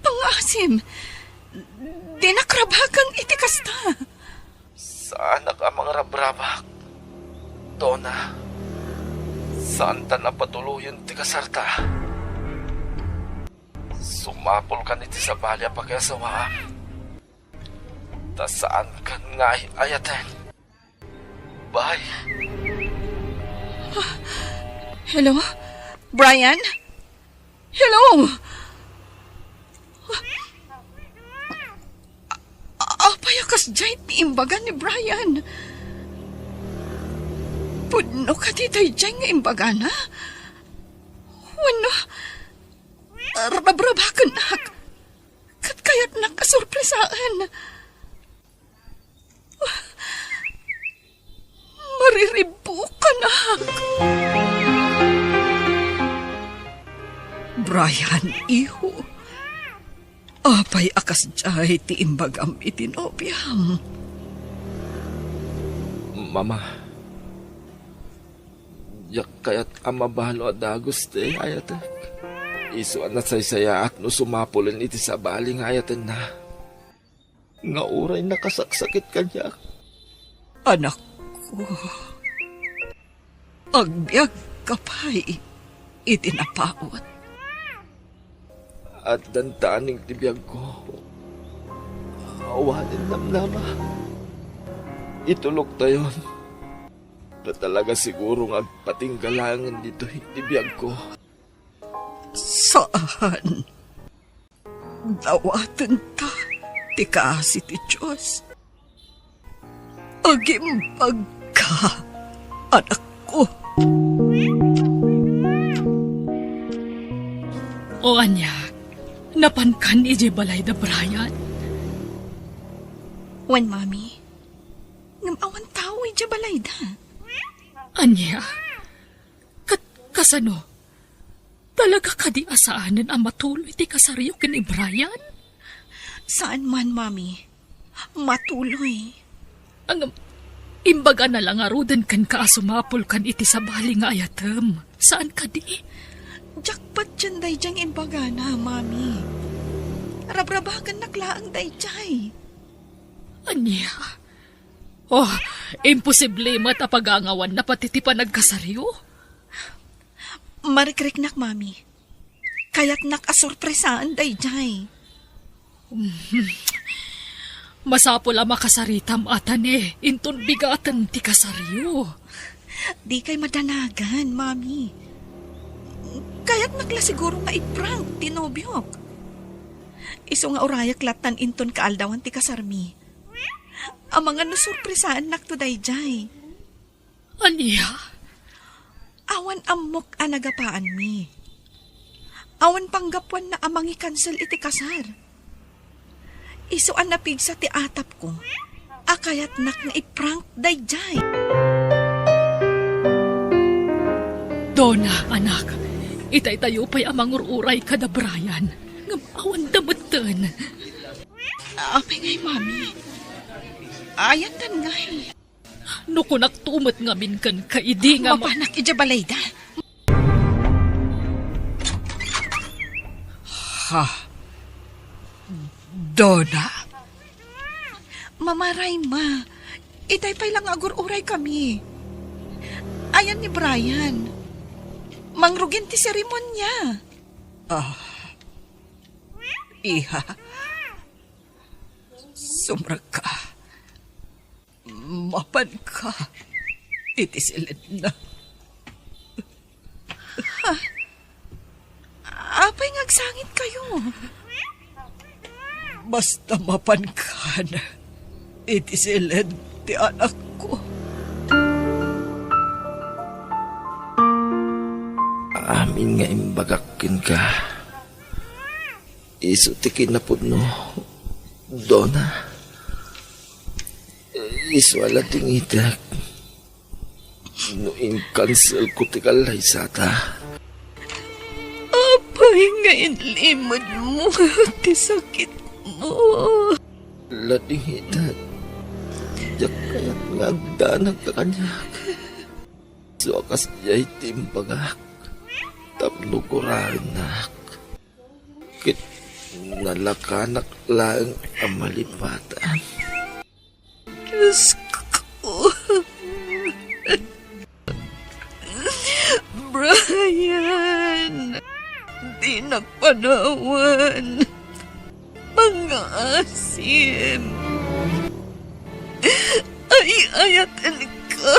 Pangaasim! Dinak rabaken iti kasta! Saanak a mangrabrabak, Dona. Saantan a patuloyen ti kasarta. Sumapulkan iti sabali a pakiasawaam. Ta saankan nga ay-ayaten. Bye. Hello? Brian? Hello? A-, apay a kasdiay ti imbaga ni Brian? Pudno kadi daydiay nga imbagana? Wenno, rabrabakenak? Ket kayatnak a sorpresaen. Mariribbukanak. Brian, iho, apay a kasdiay ti imbagam iti nobiam? Mama, diak kayat a mabalo a dagus ti ayatek. Isu a nasaysayaat no sumapulen iti sabali nga ayatenna. Nga uray nakasaksakit kaniak. Anakko, agbiagka pay iti napaut. Addan taning ti biagko. Awanen namnama. Ituloktayon. Ta talaga siguro nga agpatingga laengen ditoy ti biagko. Saan. Dawatenta ti kaasi ti Dios. Agimbagka, anakko. O ania, napankan idiay balay da Brian? Wen, Mami. Ngem awan tao idiay balayda. Ania? Kat-, kasano? Talaga kadi a saanen a matuloy ti kasaryo ken ni Brian? Saan man, Mami. Matuloy. Ngem, imbagana la ngaruden kenka a sumapulkan iti sabali nga ayatem. Saan kadi? Diak patien daydiay nga imbagana, Mami. Rabrabakennak laeng daydiay. Ania? Oh, imposible met a pagangawanna pati ti panagkasaryo. Marikriknak, Mami. Kayatnak a sorpresaan daydiay. Masapul a makasaritam, Atane, inton bigaten ti kasaryo. Dikay madanagan, Mami. Kayatnak la siguro nga i-prank ti nobiok. Isu nga urayek lattan inton kaaldawan ti kasarmi. Amangan no sorpresaannakto daydiay. Ania? Awan ammok a nagapaanmi. Awan panggapuanna a mangikansel iti kasar. Isu a napigsa ti atapko a kayatnak nga i-prank daydiay. Dona, anak, itaytayo pay a mangur-uray kada Brian, ngem awanda metten. Apay ngay, Mami? Ayandan ngay. No kunakto met ngamin kenka idi nga ma- Mapanak idiay balayda. Ha? Dona? Mama Rayma, itay pay la nga agur-uraykami. Ayan ni Brian. Mangrugin ti seremonia. Ah. Iha. Sumrekka. Mapanka iti siledna. Ha? Apay nga agsangitkayo? Basta mapankan iti siled ti anakko. Amin nga imbagak kenka, isu ti kinapudno, Dona. Isu a ladingitek no inkanselko ti kallaysata. Apay nga inlimedmo ti sakitmo? Ladingitek, diak kayat nga agdanag ka kaniak. Isu a kasdiay ti imbagak tapno guraennak. Ket nalakanak laeng a malipatan. Diosko. Brian, dinak panawan. Pangngaasim. Ay-ayatenka.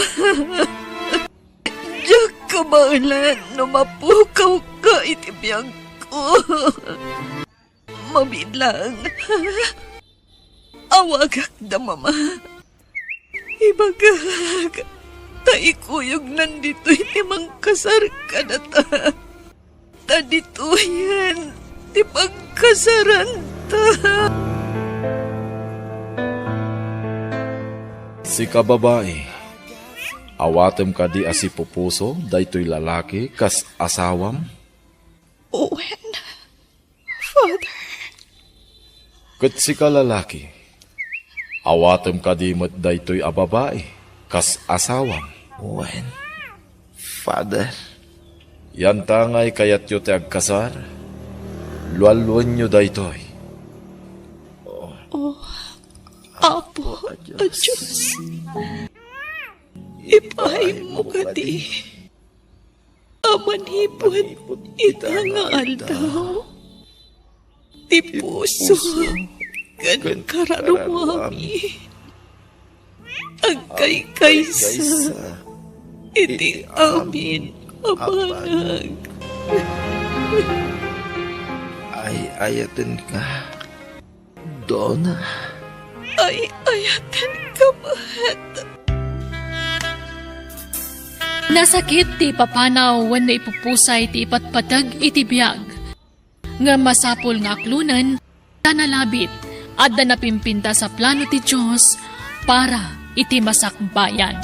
Diak kabaelan no mapukawka iti biagko. Mabilang. Awagak da mama. Ibagak ta ikuyognan ditoy ti mangkasar kadata. Ta ditoyen ti pagkasaranta. Sika babai, awatem kadi a sipupuso daytoy lalaki kas asawam? Wen, Father. Ket sika lalaki, awatem kadi met daytoy a babai kas asawam. Wen, Father. Yantangay kayatyo ti agkasar, lualuenyo daytoy. O Apo a Dios, ipaaymo kadi a manipud ita nga aldaw, ti puso ken kararuami agkaykaysa iti amin a banag. Ay-ayatenka, Dona. Ay-ayatenka met. Nasakit ti ipapanaw wenno ipupusay ti ipatpateg iti biag. Ngem masapul nga aklonen ta nalabit, adda napimpintas a plano ti Dios para iti masakbayan.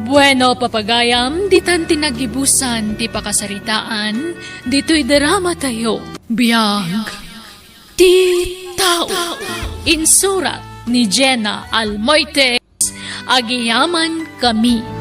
Bueno, papagayam, ditan ti nagibusan ti pakasaritaan ditoy drama tayo. Biag ti tao. Insurat ni Jenna Almoite. Agiyaman kami.